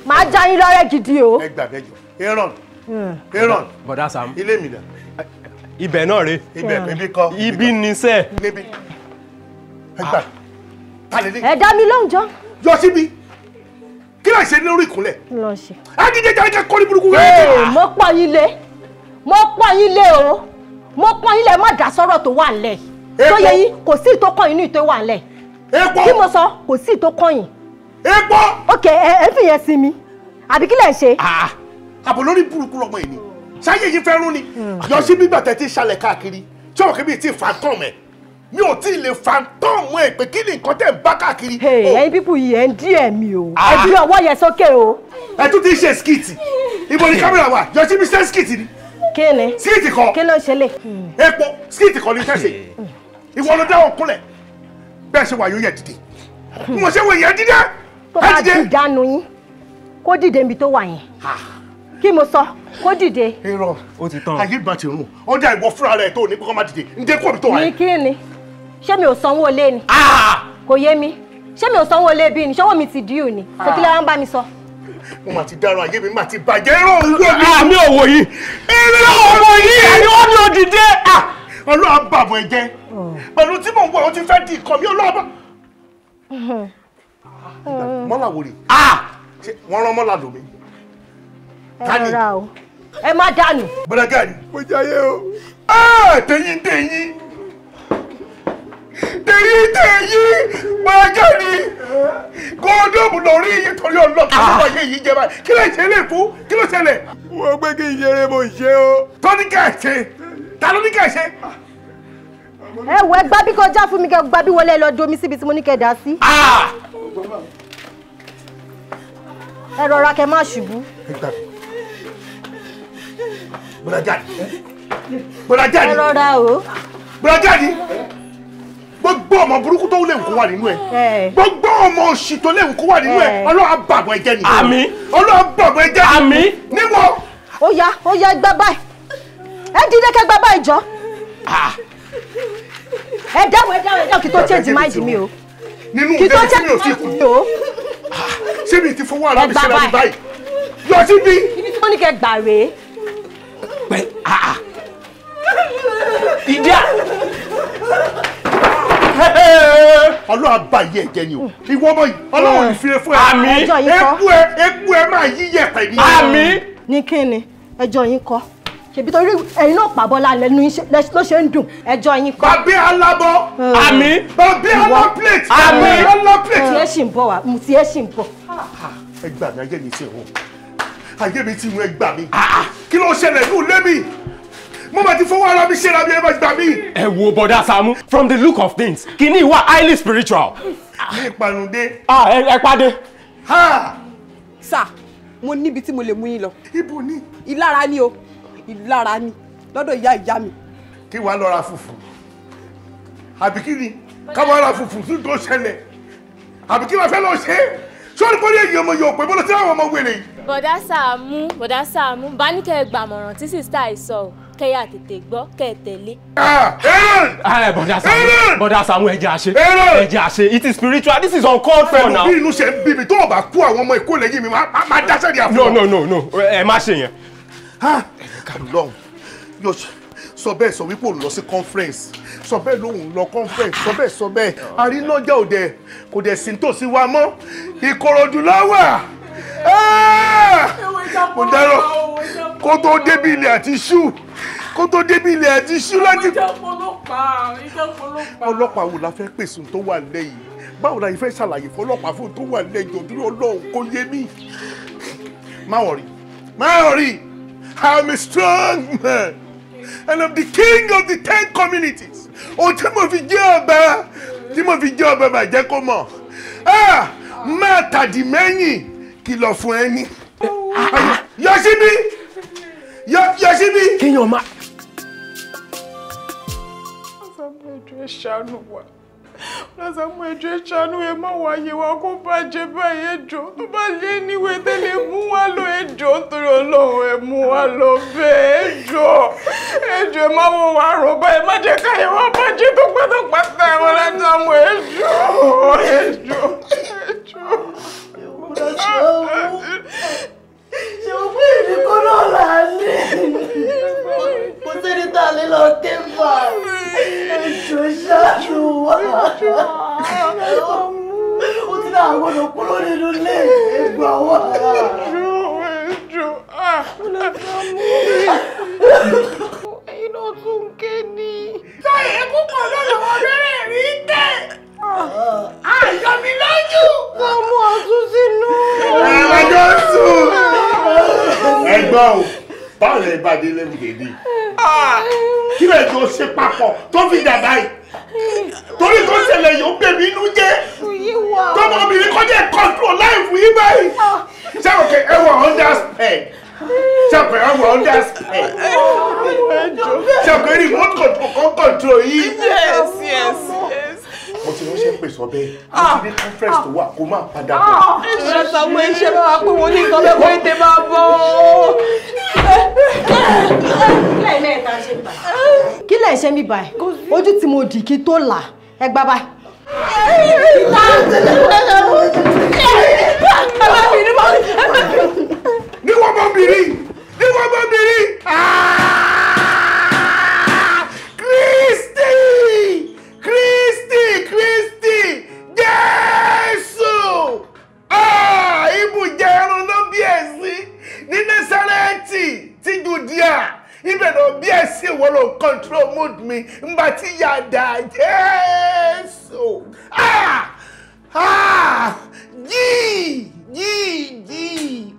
Màá já yín lọ́rẹ́ gidi o. Ẹ gbà mí ẹjọ́. Aaron. Aaron. Bọ̀dá Sàámú. Ilé mi dà. Ibẹ̀ náà rè. Ibẹ̀ ibi kọ́. Ibi ni sẹ́. Níbi. Ẹ gbà mí. Ta lè ní. Ẹ dá mi lóhùn jọ. Yọ síbi. Kí ló ń ṣe lórí ìkúnlẹ̀? Lọ ṣe. Ẹ dídé jáde kẹ́ kọ́ni burúkú rẹ̀. Mo pọ́n yín lé. Mo pọ́n yín lé o. Mo pọ́n yín lé, má dá sọ́rọ̀ tó wà nílẹ̀. Tó yẹ yín, kò sí ìtó kàn yín ní ìtó wà nílẹ̀. Epo. Kí mo sọ, kò sí ìtó kàn yín. Epo. Ok, ẹ fi yẹn sí mi. Àbí kí lẹ̀ ń ṣe? Àbò lórí burúkú lọmọ yìí ni. Ṣáyé yìí fẹ́ rún ni. Yọ sí bíbà tẹ́ ti ṣalẹ̀ káàkiri. Tí òkè bíi ti phantom ẹ̀. Mi ò tí ì lè phantom ẹ̀ pé kí ni nǹkan tẹ̀ ń bá káàkiri. Ẹ̀yin pípù yìí ẹ̀ ń dí ẹ̀mí o. Ẹ gbé ọwọ́ yẹn sókè o. Ẹ tún ti ṣe skit. Ibo ni kámẹ́rà wà? Yọ sí bí ṣe skit ni. Kí ni? Skit kọ́. Kí ló ń ṣe lè? Epo skit kọ́ ni fẹ́ ṣe. Ìwọ ló dáwọ́ kúnlẹ̀. Bẹ́ẹ̀ ṣe wà yóò yẹ dìde. Mo ṣe wò yẹ dìde. Tó bá dìdánù yín, kó dìde níbi tó wà yẹn. Kí mo sọ, kó dìde. Irọ́, ó ti tán. Ayé ìgbà ti rùn. Ó dá ìwọ fúnra rẹ̀ tó ní kókó má dìde. Ǹjẹ́ kó mi tó wà Ní yẹn. kí ni? Ṣé mi ò sanwó ilé ni? Kò yé mi. Ṣé mi ò sanwó ilé bí ni? Ṣọwọ́ mi ti díù ni? Ṣé kí ló ń bá mi sọ? Mo máa ti dáràn, ayé mi máa ti bàjẹ́. Irọ́ òun wò mí. Àmì òwò yìí. Irọ́ òwò yìí ẹni wọ́n ní òdìdé. Ọlọ́run bàbọ̀ ẹ jẹ́. Pẹ̀lú tí mò ń wọ̀, ó ti fẹ́ di ìkọ̀ mi ọlọ́run bá. Mọ́là wò rè? Wọ́n rán mọ́là lómi. Ẹ rọra o. Ẹ má dànù. Bọ́dà gàrí. Mo jayé o. Tẹ̀yìn tẹ̀yìn. Tẹ̀yìn tẹ̀yìn. Bọ́dà gàrí. Kóńdọ̀mù lórí yìí torí ọlọ́pàá ló wáyé yìí jẹ báyìí. Kí ló ṣe lè fún? Kí ló ṣẹlẹ̀? Wọ́n pé kí n ṣeré mo ṣe o. Tó ní kẹ́ ẹ̀ ṣe. Ta ló ní kẹ́ ẹ̀ ṣe? Ẹ wọ ẹ gbá bí kọjá fún mi, kẹ gbá bí wọlé lọ domi síbi tí mo ní kẹ dá sí. Ẹ rọra kẹ má ṣubú. Ẹ gbà mí. Bọ́dà jáde. Bọ́dà jáde. Ẹ rọra o. Bọ́dà jáde. Gbogbo ọmọ burúkú tó léwu kó wà nínú ẹ. Gbogbo ọmọ òṣì tó léwu kó wà nínú ẹ. Ọlọ́run bàbọ̀ ẹ jẹ́ ni. Àmín. Ọlọ́run bàbọ̀ ẹ jẹ́ ni. Àmín. Níwọ̀. Ó yá, ó yá, ẹ gbá báyìí. Ẹ dídé kẹ gbá báyìí jọ. Ẹ dáhùn, ẹ dáhùn, ẹ dáhùn kí tó change mind mi o. Nínú Kí tó ilé tí mi ò change tí mind kú. mi o. Ṣé mi ti fowó ara mi Ẹ gbá ṣe ra mi báyìí. báyìí? Yọ sí bí. Ibi tí mo ní kẹ gbà rèé. Ìdí à. Ọlọ́run bá yí ẹ̀jẹ̀ ni o. Ìwọ ọmọ yìí, Ọlọ́run ò ní fi fún ẹ. Àmín. Ẹjọ́ yín kọ́. Eku ẹ, eku ẹ máa yí yẹ̀pẹ̀ ni. Àmín. Ní kí ni? Ẹjọ́ yín kọ́. Ṣèbí torí ẹ̀yin náà pàbọ́lá lẹ́nu ló ṣe ń dùn. Ẹjọ́ yín kọ́. Bàbá alábọ̀. Àmín. Bàbá alá plate. Àmín. Bàbá alá plate. Tiẹ̀ ṣì ń bọ̀ wá, tiẹ̀ ṣì ń bọ̀. Ẹ gbà mí, ayé mi ti rùn. Ayé mi ti rùn, ẹ gbà mí. Kí ló ṣẹlẹ̀ ní ilé mi? Mo máa ti fọwọ́ ara mi ṣe ra mi, ẹ máa gbà mí. Ẹ wo bọ̀dá Sàámú, from the look of things, kìíní wà highly spiritual. Ní ìpanudé. Ẹ pàdé. Sà, mo níbi tí mo lè mú yín lọ. Ibo ni? Ìlara ni o, ìlara ni lọ́dọ̀ ìyá ìyá mi. Kí wàá lọ ra fùfú? Àbí kí ni? Ká wàá ra fùfú sí tó ṣẹlẹ̀? Àbí kí wàá fẹ́ lọ ṣe é? Sọ́ọ́ni kọ́ni èyí ọmọ yóò pé bọ́lá sí àwọn ọmọ wèrè yìí. Bọ̀dá Sàámú, bọ̀dá Sàámú, bá ní kẹ́ ẹ gbàmọ̀ràn tí sísá ẹ̀ sọ ọ́, kẹ́ yà tètè gbọ́, kẹ́ ẹ tẹ̀lé. Bọ̀dá Sàámú, bọ̀dá Sàámú, ẹ jẹ́ àṣe, ẹ jẹ́ àṣe, it is spiritual, this is uncalled for now. Pẹ̀lú bí inú ṣe ń bí mi, tó o bá kú àwọn ọmọ ìkó lẹ́yìn mi, máa dáṣẹ́ ní àfọ̀. No, no, no, no, ẹ má ṣe yẹn. Lọ́hùn, yóò sọ bẹ́ẹ̀ sọ wípé òun lọ sí conference, sọ bẹ́ẹ̀ lóun lọ conference, sọ bẹ́ẹ̀ sọ bẹ́ẹ̀. Àrínájà òde kò dẹ̀ sí tòsí wa mọ́, Ìkòròdú ló wà. Mo dárò kó tó débi ilẹ̀ àti ṣú, kó tó débi ilẹ̀ àti ṣú láti. Ọlọ́pàá wo la fẹ́ pèsè tó wà lẹ́yìn? Báwo la yìí fẹ́ ṣàlàyé fọlọ́pàá fún tó wà lẹ́yìn? Òdúró Ọlọ́run kò yé mi. Má wọ̀rí, má wọ̀rí, I'm a strong man and I'm the king of the 10 communities. Ohun tí mo fi jẹ́ ọba, tí mo fi jẹ́ ọba máa jẹ́ kó mọ̀. Máa tàdí mẹ́yìn kìlọ̀ fún ẹni. Yọ síbí, yọ síbí. Kéèyàn máa. Sàámú, ẹjọ́ ẹ ṣàánú wa. Sàámú, ẹjọ́ ẹ ṣàánú, ẹ má wáyé wa kó bàjẹ́ báyìí, ẹjọ́ tó bá lé níwèé tẹ́lẹ̀ mú wa lọ, ẹjọ́ nítorí Ọlọ́run ẹ mú wa lọ bẹ́ẹ̀, ẹjọ́ ẹjọ́ ẹ má wọ wa rọ̀ báyìí, má jẹ́ káyé wa bàjẹ́ tó pátápátá ẹ wọlé. Sàámú, ẹjọ́ ẹjọ́ ẹjọ́. Ṣé o pé èmi kọ́ náà là á ní? Kò sẹ́ni tá a lè lọ ké fà. Ẹjọ́ ṣáàtú wá. Ó ti náà gbọ́dọ̀ kúrò nínú ilé ẹgbà wá. Ẹjọ́ ẹ̀yin náà tún ń ké ní. Sọ èkó pọ̀ lọ́dọ̀ ọ̀rẹ́ rí tẹ̀. Ayọ̀ mi lójú. Wọ́n mú ọtún sínú. Ẹ̀rọ sùn. Ẹ gbọ́ o, báwo lè bàdé lẹ́nu dèdè? Kí lè tó ṣe papọ̀ tó fi dà báyìí? Torí tó ṣẹlẹ̀ yìí ó bẹ̀ mí inú jẹ́. Tọmọbìnrin kọjá control life yìí báyìí. Ṣé òkè ẹ wọ under spell? Ṣé òkè ẹ wọ under spell? Ṣé òkè remote control kan control yìí? Yes, yes, yes. Mo ti ránṣẹ́ pè sọ bẹ́ẹ̀, mo ti ní conference tó wà kó máa padà bọ̀. Ṣé Sàámú ẹ ṣe bá wa pé mo ní nǹkan bẹ́ẹ̀ kó ètè máa bọ̀ ọ́. Kí lẹ̀ ṣe mí báyìí? Ojú tí mo dì kí tó là, ẹ gbá báyìí. Níwọ̀n mọ́bìnrin, níwọ̀n mọ́bìnrin. Kristi! Kristi! Kristi! Jésù! Ibùjẹ ẹran ló bí ẹ sí ní Násárẹ́tì tí Jùdíà. Ibẹ̀ ló bí ẹ sí, ìwọ ló control mood mi ngbà tí yàda Jésù. Jí! Jí! Jí!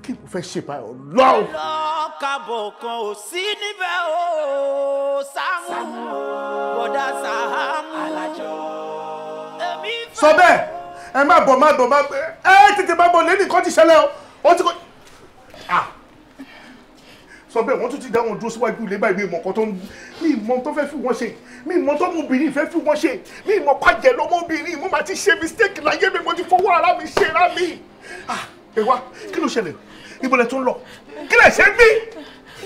Kí mo fẹ́ ṣe báyìí Ọlọ́run. Lọ́kàbọ̀ kan ò sí níbẹ̀ o, Sàámú, bọ̀dá Sàámú. Sọ bẹ́ẹ̀, ẹ má bọ̀, má bọ̀, má bọ̀, ẹ tètè má bọ̀ lẹ́nu nǹkan ti ṣẹlẹ̀ o, ó ti kọ́. Sọ bẹ́ẹ̀, wọ́n tún ti dá wọn dúró síwájú ilé báyìí, mi ìmọ̀ kan tó ń, mi ìmọ̀ tó fẹ́ fi wọ́n ṣe, mi ìmọ̀ tó mọbìnrin fẹ́ fi wọ́n ṣe, mi ìmọ̀ pàjẹ́ lọ́mọbìnrin, mo máa ti ṣe mistake láyé mi, mo ti fọwọ́ ara mi ṣe ra mi. Ẹ wá, kí ló ṣẹlẹ̀? Ibo lẹ tún lọ? Kí lẹ ṣe bí?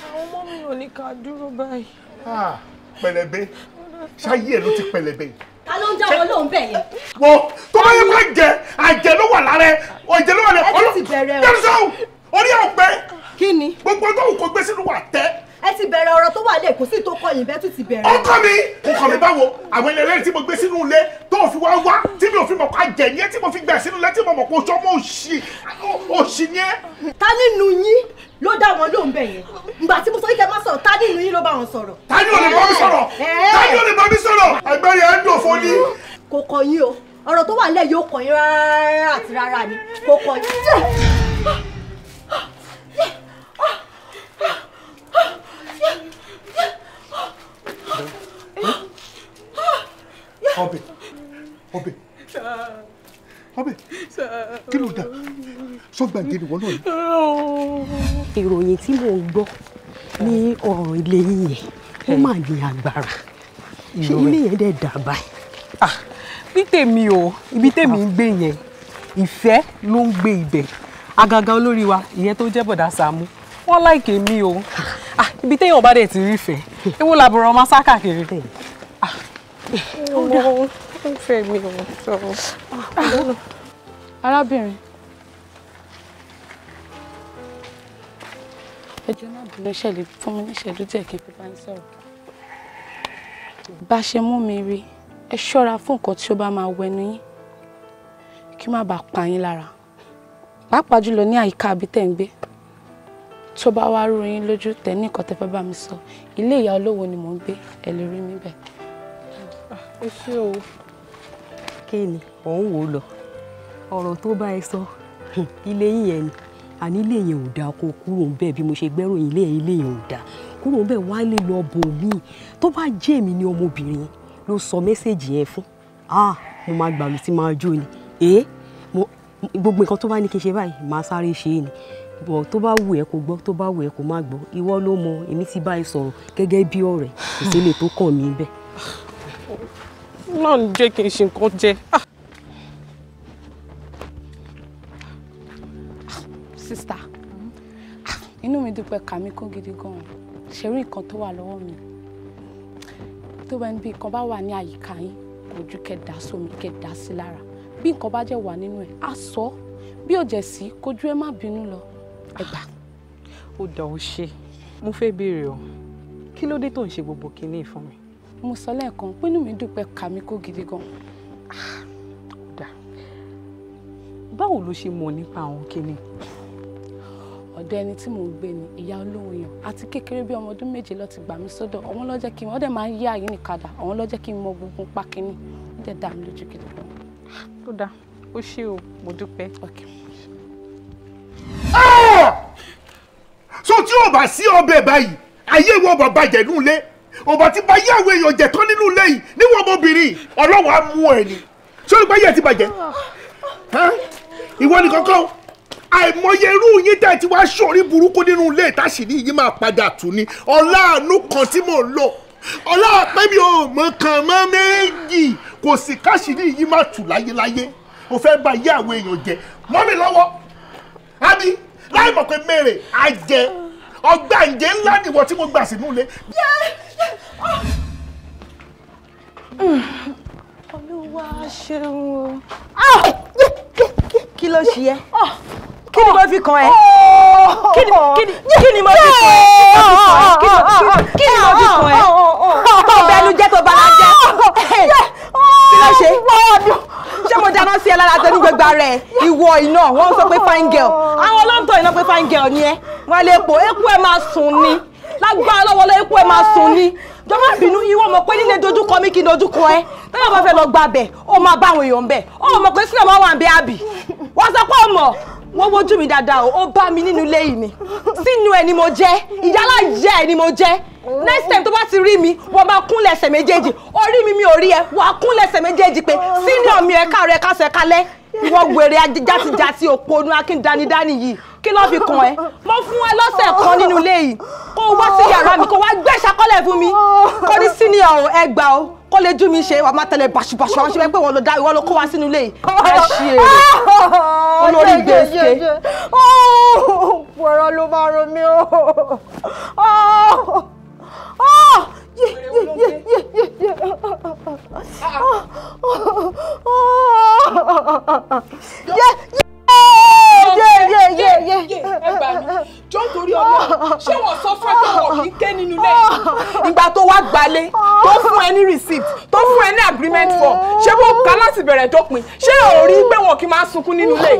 Àwọn ọmọ mi ò ní ká dúró báyìí. Pẹ̀lẹ́bẹ́, ṣáyé ẹ ló ti pẹ̀lẹ́bẹ́. Ta ló ń já wọn lóhùn bẹ́ẹ̀ yẹn? Wọ́n tó bá yẹ kó àjẹ́, àjẹ́ ló wà lára ẹ, ọ̀jẹ̀ ló wà lára ẹ. Ẹ ti bẹ̀rẹ̀ o. Kẹ́mi sọ́hùn, orí ẹ̀ ò pé. Kí ni? Gbogbo tó kò gbé sínú wà tẹ́. Ẹ ti bẹ̀rẹ̀ ọ̀rọ̀ tó wà lè kó sí tó kọ yìí bẹ́ẹ̀ tún ti bẹ̀rẹ̀. Ọkọ mi, ọkọ mi báwo? Àwọn ẹlẹ́rìí tí mo gbé sínú ilé tó fi wá wá tí mi ò fi mọ̀ kó àjẹ́ ní ẹ́ tí mo fi gbà sínú ilé tí mo mọ̀ kó sọ́mọ́ òṣì òṣì ní ẹ́. Ta nínú yín ló dá wọn lóhùn bẹ́ẹ̀ yẹn? Ìgbà tí mo sọ yìí kẹ́ má sọ̀rọ̀, ta nínú yín ló bá wọn sọ̀rọ̀? Ta ni ò lè bá mi sọ̀rọ̀? Ta ni ò lè bá mi sọ̀rọ̀? Ẹgbẹ́ yẹn ń dùn fún ni. Kò kọ yín o, ọ̀rọ̀ tó wà nílẹ̀ yóò kọ yín rárá àti rárá ni, kò kọ yín. Ọbẹ̀ ọbẹ̀ ọbẹ̀ kí ló dà sọgbàǹdé ni wọn náà ni. Ìròyìn tí mò ń gbọ́ ní ọ̀rọ̀ ilé yín yẹn ó mà ní agbára. Ṣé ilé yẹn dẹ̀ dà báyìí? Ní tèmi o, ibi tèmi ń gbé yẹn, ìfẹ́ ló ń gbé ibẹ̀. Àgàgà olórí wa, ìyẹn tó jẹ́ bọ̀dá Sàámú, wọ́n láìkè mí o. Ibi téèyàn bá dẹ̀ ti rí ìfẹ́, ewu làbọ̀rọ̀ máa sá káàkiri. Ó dà, ó fẹ́ mi ò sọ. Arábìnrin, ẹ jọ̀ọ́ má bínú, ṣe lè fún mi ní ìṣẹ́jú díẹ̀ kí n fi bá yín sọ̀rọ̀. Bá ṣe mú mi rí, ẹ ṣọ́ra fún nǹkan tí ó bá máa wẹnu yín kí má bàa pa yín lára, pàápàá jùlọ ní àyíká àbí tẹ̀ ń gbé. Tó bá wá rú yín lójú tẹ̀ ní nǹkan tẹ́ fẹ́ bá mi sọ, ilé ìyá olówó ni mò ń gbé, ẹ lè rí mi bẹ̀. Ẹ ṣé o. Kí ni ò ń wò lọ? Ọ̀rọ̀ tó bá ẹ sọ, ilé yín yẹn ni. Àní ilé yẹn ò dáa, kó kúrò ń bẹ̀. Bí mo ṣe gbẹ́rò ilé yẹn, ilé yẹn ò dáa, kúrò ń bẹ̀, wá lè lọ bò mí. Tó bá jẹ́ èmi ni ọmọbìnrin ló sọ mẹ́sẹ̀gì yẹn fún, mo máa gbàlù tí máa jó ni. Gbogbo nǹkan tó bá ní kí n ṣe báyìí, màá sáré ṣe é ni. Bọ̀ tó bá wù ẹ́ kó gbọ́, tó bá wù ẹ́ kó má gbọ́, ìwọ ló mọ. Èmi ti bá ẹ sọ̀rọ̀ gẹ́gẹ́ bí ọ̀rẹ́, kò sí lè tó kàn mí bẹ́ẹ̀. Náà ń jẹ́ kí n ṣe nǹkan jẹ. Sista, inú mi dúpẹ́ kà mí kún gidi gan-an. Ṣe rí nǹkan tó wà lọ́wọ́ mi, tó bá ń bí nǹkan bá wà ní àyíká yín, kò ju kẹ́ dà sómi, kẹ́ dà sí lára. Bí nǹkan bá jẹ́ wà nínú ẹ̀, á sọ. Bí ò jẹ́ sí, kojú ẹ má bínú lọ. Ẹ gbà. Ó dà, ó ṣe. Mo fẹ́ béèrè o, kí ló dé tó ń ṣe gbogbo kinní fún mi? Mo sọ lẹ́ẹ̀kan pé inú mi dúpẹ́ kà mí kún gidi gan-an. Ó dà, báwo ló ṣe mọ̀ nípa àwọn kinní? Ọ̀dọ̀ ẹni tí mò ń gbé ni ìyá olówó yàn. Àti kékeré bí ọmọ ọdún 7 ló ti gbà mí sọ́dọ̀. Àwọn ló jẹ́ kí n, wọ́n dẹ̀ máa ń yí àyín nìkadà, àwọn ló jẹ́ kí n mọ gbogbo pa kínní. Ó dẹ̀ dá mi lójú gidi gan. Ó dáa, ó ṣé o, mo dúpẹ́. So tí o bá sí ọbẹ̀ báyìí, ayé ìwọ ọba bàjẹ́ nínú ilé, ọba tí bá yé àwọn èèyàn jẹ̀ tán nínú ilé yìí, níwọ̀n ọmọbìnrin ọlọ́wọ́ á mú ẹ ni. Ṣé o ní pé ayé ẹ ti bàjẹ́? Ìwọ ni kankan àìmọye irú yín tẹ́ ti wá sórí burúkú nínú ilé ìtàsírí yín máa padà tù ní. Ọláàánú kan tí mò ń lò, ọláàpẹ́ mi ò mọ̀ kàn mọ́ méjì, kò sì káṣírí yín máa tù láyéláyé. O fẹ́ bá yé àwọn èèyàn jẹ mọ́ mi lọ́wọ́, àbí láì mọ̀ pé mèrè àjẹ ọgbà ǹjẹ́ ńlá nìwọ tí mo gbà sínú ilé. Olúwa ṣeun o. Kí ló ṣe ẹ́? Kí ni mo fi kàn ẹ́? Kí ni mo fi kàn ẹ́? Kí ni mo fi kàn ẹ́? Tó bẹnu jẹ́, tó bala jẹ́. Kí ló ṣe? Ṣé mo dáná sí ẹ lára tó ní gbogbo ara ẹ̀? Ìwọ iná, wọ́n sọ pé fine girl. Àwọn olóńtọ̀ iná pé fine girl ni ẹ. Wọ́n lè po, eku ẹ máa sùn ni. Lágbára lọ́wọ́ lọ, eku ẹ máa sùn ni. Jọ̀ọ́ má bínú, ìwọ mọ̀ pé nílé dojúkọ mi kí n dojúkọ ẹ. Tẹ́lẹ̀ bá fẹ́ lọ gba bẹ̀, ó máa bá àwọn èèyàn bẹ̀. Ó mọ̀ pé sílẹ̀ máa wà ń bẹ àbí. Wọ́n sọ pé ó mọ̀. Wọ́n wojú mi dáadáa o, ó bá mi nínú ilé yìí ni. Sínú ẹ ni mo jẹ́, ìyálà jẹ́ ẹ ni mo jẹ́. Next time tó bá ti rí mi, wọ́n máa kúnlẹ̀ ẹsẹ̀ méjèèjì. Orí mi mi ò rí ẹ, wọ́n á kúnlẹ̀ ẹsẹ̀ méjèèjì pé sínú mi ẹ káàárọ̀ ẹ káàsán ẹ kálẹ́. Ìwọ wèrè játijàti òpònú akíndanidání yìí, kí ló fi kàn ẹ́? Mo fún ẹ lọ́sẹ̀ kan nínú ilé yìí, kó wá sí yàrá mi, kó wá gbé ìṣàkọọ́lẹ̀ fún mi, kó ní senior o, ẹ gbà o, kó lè jú mi ṣe, wàá máa tẹ̀lé bàṣubàṣu, àwọn ṣe pé ìwọ ló kó wá sínú ilé yìí. Ẹ ṣe èrè olórí gbèsè. Ọ̀rọ̀ ló máa ro mí o. Jọ torí Ọlọ́run, ṣé wọ́n sọ fún ẹ pé wọ́n kì í ké nínú ilé? Ìgbà tó wá gbalé, tó fún ẹ ní receipt, tó fún ẹ ní agreement form, ṣé bó kà láti bẹ̀rẹ̀ dópin? Ṣé ò rí pé wọn kì í máa sunkún nínú ilé?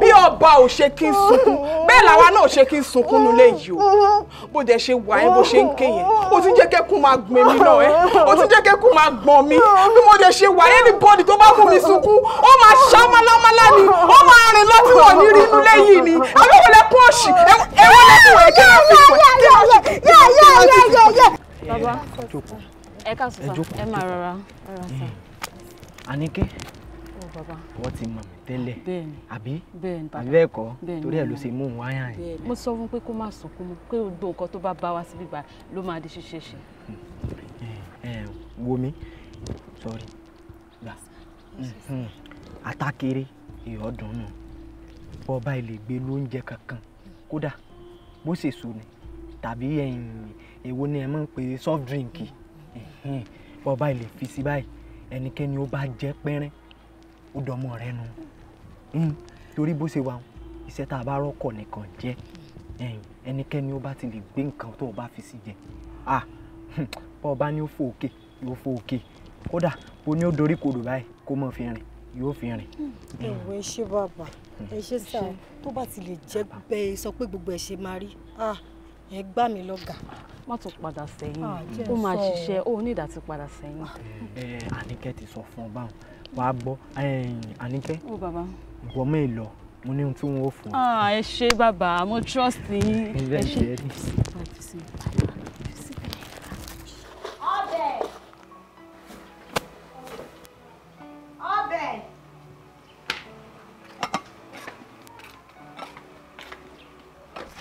Bí ọba ò ṣe kí ń sunkún, bẹ́ẹ̀ làwa náà ò ṣe kí ń sunkún nínú ilé yìí o. Bó dẹ̀ ṣe wà ẹ́, bó ṣe ń ké yẹn, ó ti jẹ́ kẹ́kún máa gbọ̀n mi náà ẹ́, ó ti jẹ́ kẹ́kún máa gbọ̀n mi. Bí mo dẹ̀ ṣe wà ẹ́, anybody tó bá mú mi sunkún, ó máa ṣá málámálá ni, ó máa rìn lọ tí wọ́n ní rí inú ilé yìí ni. Àbẹ̀wò lẹ́kún òṣì, ẹ̀wọ̀n lẹ́kún ẹ̀ kí ló fi pẹ̀ kí ló fi Bàbá, ẹ káàsán sá, ẹ máa rọra rọra sá. Àníkẹ́, wọ́n ti mọ̀ mí tẹ́lẹ̀ àbí àbí bẹ́ẹ̀ kọ́, torí ẹ̀ ló ṣe mú un wáyà yẹn. Mo sọ fún pé kó má sunkún mọ́, pé gbogbo nǹkan tó bá bá wa síbí báyìí ló máa di ṣíṣe ṣe. Wo mi, sorry, gbà àtàkèrè ìyọ́dún nù bọ́ ọba ilé gbé lóúnjẹ kankan, kódà bó ṣe sùn ni tàbí èwo ni ẹ máa ń pè soft drink, bọ́ ọba ilé fi sí báyìí, ẹnikẹ́ni ó bá jẹ́ pẹ́rẹ́ ó dọmọ rẹ nu, torí bó ṣe wà iṣẹ́ tá a bá rọ́kọ̀ nìkan jẹ́, ẹnikẹ́ni ó bá ti lè gbé nǹkan tó o bá fi sí jẹ, bọ́ ọba ní ó fò òkè yóò fò òkè, kódà bó ní ó dorí kodò báyìí kó mọ̀ fi rìn yóò fi rìn. Ẹ wò, ẹ ṣé bàbá, ẹ ṣé sá, tó bá ti lè jẹ́ bẹ́ẹ̀ sọ pé gbogbo ẹ̀ ṣe máa rí, ẹ gbá mi lọ́gàá. Má tún padà sẹ́yìn, ó máa ṣiṣẹ́, ó ní ìdá ti padà sẹ́yìn. Àníkẹ́ ti sọ fún ọ báwọn, wàá gbọ́. Àníkẹ́, ìwọ mọ̀ èlò mo ní ohun tí wọn ò fún ọ. Ẹ ṣé bàbá, mo trust yín. Ẹ ṣé. Ọbẹ̀. Ọbẹ̀.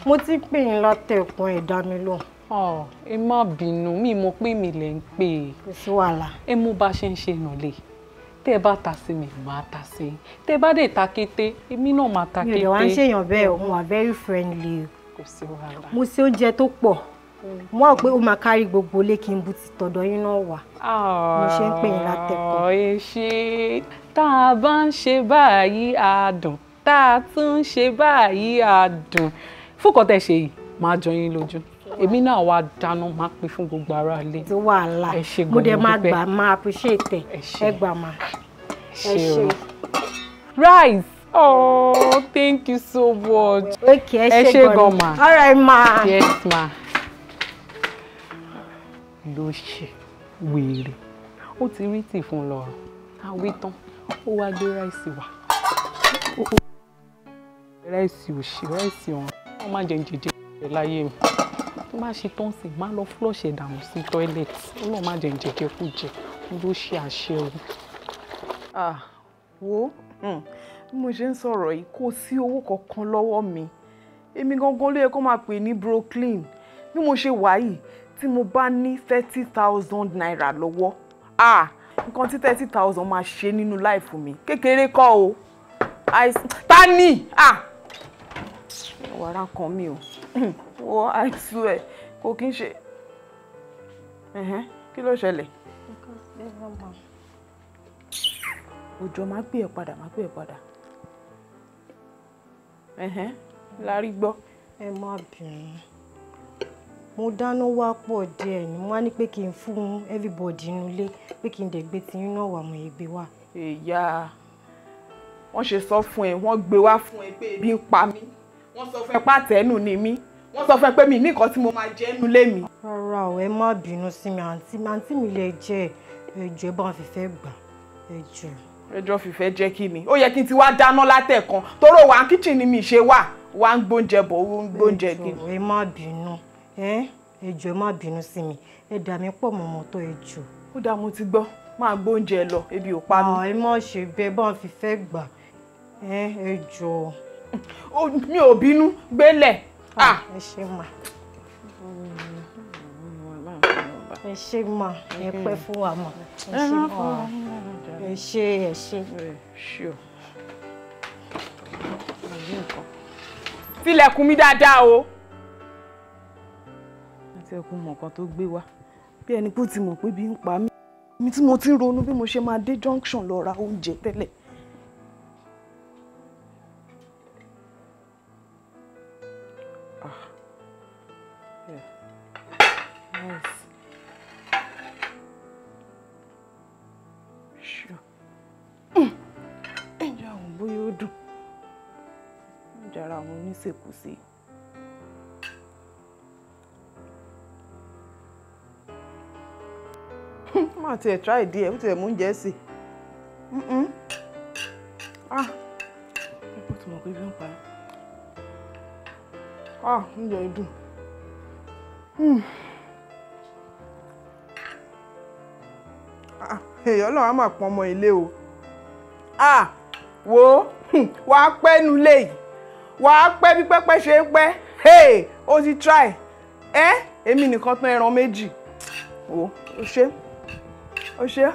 Mo ti pè yín látẹ̀kùn, ẹ dá mi lóhùn. Ẹ má bínú, mi mọ̀ pé mi lè ń pè é. Kò sí wàhálà. Ẹ mú bá ṣe ń ṣe nàlẹ́, tẹ́ ẹ bá ta sí mi, màá ta sí i, tẹ́ ẹ bá dé ta kété, èmi náà máa ta kété. Mi ò lè wá ń ṣèyàn bẹ́ẹ̀ o, mo wà very friendly o. Kò sí wàhálà. Mo ṣe oúnjẹ tó pọ̀, mo wá pé ó máa kárí gbogbo ilé, kí n bu ti tọ̀dọ̀ yín náà wá. Mo ṣe ń pè yín látẹ̀kùn. Ẹ ṣe, tá a bá ń ṣe báyìí àdùn, tá a tún ń ṣe báyìí àdùn. Fúkọ̀ tẹ̀ ṣe yìí máa jọ yín lójú, èmi náà wá dáná máa pín fún gbogbo ará ilé. Ti wàhálà, mo dẹ̀ máa gbà, máa appreciate ẹ, ẹ gbà máa. Ẹ ṣé. Rice, oh thank you so much. Okay, ẹ ṣé gan ma. All right ma. Yes ma. Ló ṣe wèrè, ó ti rí tì fún lọ́rùn, àwí tán, ó wá gbé ráìsì wá. Ráìsì òṣì, ráìsì ọ̀hún, wọ́n má jẹ jẹjẹ láyé mi. Tó bá ṣe tán sí, má lọ flush ẹ̀ dànù sí toilet, Ọlọ́run má jẹ jẹjẹ kú jẹ, ló ṣe àṣẹ o. Wo bí mo ṣe ń sọ̀rọ̀ yìí, kò sí owó kankan lọ́wọ́ mi. Èmi gangan ló yẹ kó máa pè ní Brooklyn. Bí mo ṣe wà yìí, tí mo bá ní 30,000 naira lọ́wọ́, nǹkan tí 30,000 máa ṣe nínú láìfù mi kékeré kọ́ o. Ta ni wàrà kan mi o, wo àìsù ẹ kò kí n ṣe. Kí ló ṣẹlẹ̀? Òjò máa pè ẹ́ padà, máa pè ẹ́ padà. La rí gbọ́. Ẹ má bínú, mo dáná wá pọ̀ díẹ̀ ni mo wá ní pé kí n fún everybody inú ilé, pé kí n dẹ̀ gbé tiyín náà wà, mo yẹ gbé wá. Èyà, wọ́n ṣe sọ fún ẹ, wọ́n gbé wá fún ẹ pé ebi ń pa mí, wọ́n sọ fún ẹ pàtẹ́nù ni mí, wọ́n sọ fún ẹ pé mi ní nǹkan tí mo máa jẹ nínú ilé mi. Rárá o, ẹ má bínú sí mi, àǹtí mi lè jẹ, ẹjọ́ ẹ bá wọn fìfẹ́ gbà, ẹjọ́. Ẹjọ́ fìfẹ́ jẹ́ kí ni? Ó yẹ kí n ti wá dáná látẹ̀kan, toró wa kíchìn ni mi ṣe wà, wà ń gbóúnjẹ bọ̀, ó ń gbóúnjẹ kí. Ẹjọ́ ẹ má bínú, ẹjọ́ ẹ má bínú sí mi, ẹ dà mí pọ̀ mọ́ mọ́tò ẹjọ́. Ó dáa, mo ti gbọ́, máa gbóúnjẹ lọ, ebi ò pa mí. Ẹ má ṣe bẹ́ẹ̀, bá wọn fìfẹ́ gbà, ẹjọ́. Mi ò bínú, gbélẹ̀. Ẹ ṣé mà, ẹ ṣé mà, ẹ pẹ́ fún wa mà, ẹ ṣé mà, ẹ ṣé, ẹ ṣé. Tilẹ̀kùn mi dáadáa o. Àti ẹkùn mọ̀ nǹkan tó gbé wá, bí ẹni pé ó ti mọ̀ pé bí ń pa mí. Mi tí mo ti ń ronú bí mo ṣe máa dé junction lọ ra oúnjẹ tẹ́lẹ̀. Bóyá ó dùn, jàrá àwọn oníṣekúṣe. Má tiẹ̀ try díẹ̀, ó tiẹ̀ mú oúnjẹ sí i. Ah, ó ti mọ̀ pé bí ń pa. Ah, oúnjẹ yìí dùn. Ah, Ọlọ́run á máa pọn ọmọ ilé o. Ah, wo wàá pẹ́ nu lé yìí, wàá pẹ́ bí pẹ́pẹ́ ṣe ń pẹ́. Hey, ó ti try. Ẹ́ èmi nìkan tán ẹran méjì. Wo ó ṣe ó ṣe.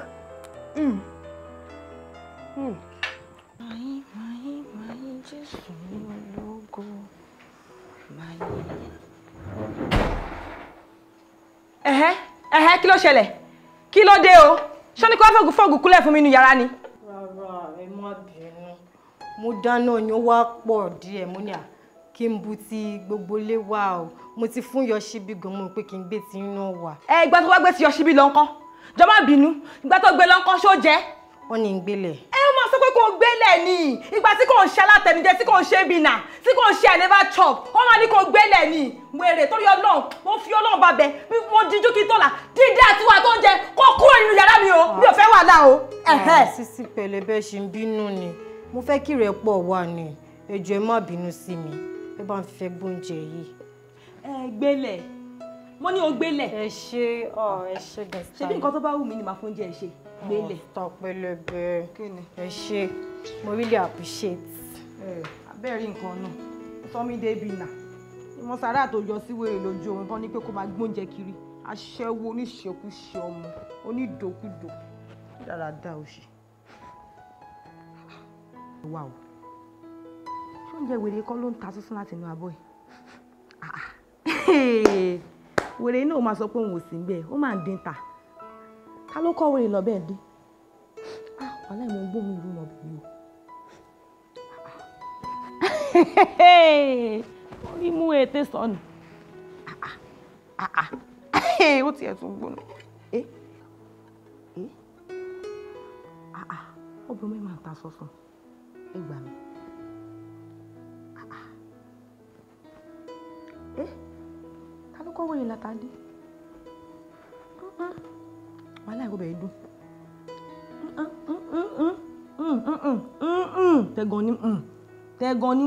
Mayin, mayin, mayin, Jésù ní ológo. Mayin. Ẹ̀hẹ́ ẹ̀hẹ́, kí ló ṣẹlẹ̀? Kí ló dé o? Ṣé ní kí wọ́n fògùn kúlẹ̀ fún mi nínú yàrá ni? Rárá, ẹ má bínú. Mo dáná yan wá pọ̀ díẹ̀, mo ní à kí n bu ti gbogbo lé wa o. Mo ti fún Yọ̀ṣíbí gan, mo pé kí n gbé ti iná wà. Ẹ ìgbà tó wá gbé ti Yọ̀ṣíbí lọ ńkọ́? Jọ má bínú, ìgbà tó gbé lọ ńkọ́ ṣó jẹ́? Wọ́n ní ń gbélẹ̀. Ẹ ó máa sọ pé kò gbélẹ̀ ni. Ìgbà tí kò ń ṣe alátẹnujẹ, tí kò ń ṣe bìnà, tí kò ń ṣe I never chop, wọ́n máa ní kò gbélẹ̀ ni. Wèrè torí Ọlọ́run, mo fi Ọlọ́run bá bẹ, bí mo díjú kí n tó là, dídé àti wà tó ń jẹ, kó kúrò nínú yàrá mi o, mi ò fẹ́ wàhálà o. Sísí pẹ̀lẹ́bẹ́ ṣe ń bínú ni, mo fẹ́ kí ìrẹ́pọ̀ wà ni, ẹ jọ̀ọ́ ẹ má bínú sí mi, ẹ bá ń fẹ́ gbóúnjẹ yìí. Ẹ gbélẹ̀, mo ní o gbélẹ̀. Ẹ ṣé ọ, ẹ ṣé gan. Ṣé bí nǹkan tó bá wù mí ni màá fún oúnjẹ ẹ ṣe? Gbélẹ̀. Ọ̀tọ̀ pẹlẹbẹ. Ẹ ṣé, mo really appreciate. Abẹ́rẹ́ nǹkan náà, sọ mí débi nà. Ìmọ̀ sàrà tó yọ sí wèrè lójú oorun tán ní pé kó máa gbóúnjẹ kiri. Aṣẹ́wó oníṣekúṣe ọmọ, onídòkúdò, dáradára òṣì. Wà o, ṣé oúnjẹ wèrè kọ́ ló ń ta sísun láti inú abọ́ yìí? Wèrè náà máa sọ pé òun ò sí níbẹ̀, ó máa ń dín ta. Ta ló kọ́ wèrè lọ bẹ́ẹ̀ dín? Ah, wàhálà ìmọ̀ ń gbóhùn ìlú ọbẹ̀ yìí o. Orí mú ètè sọnù. Ó tiẹ̀ tún gbóná. Obìnrin mi máa ń ta sọ́sàn. Ẹ gbà mí. Ta ló kọ́ wèrè láta dín? Wàhálà ìwọ bẹ̀rẹ̀ dùn. Tẹ̀gàn ni tẹ̀gàn ni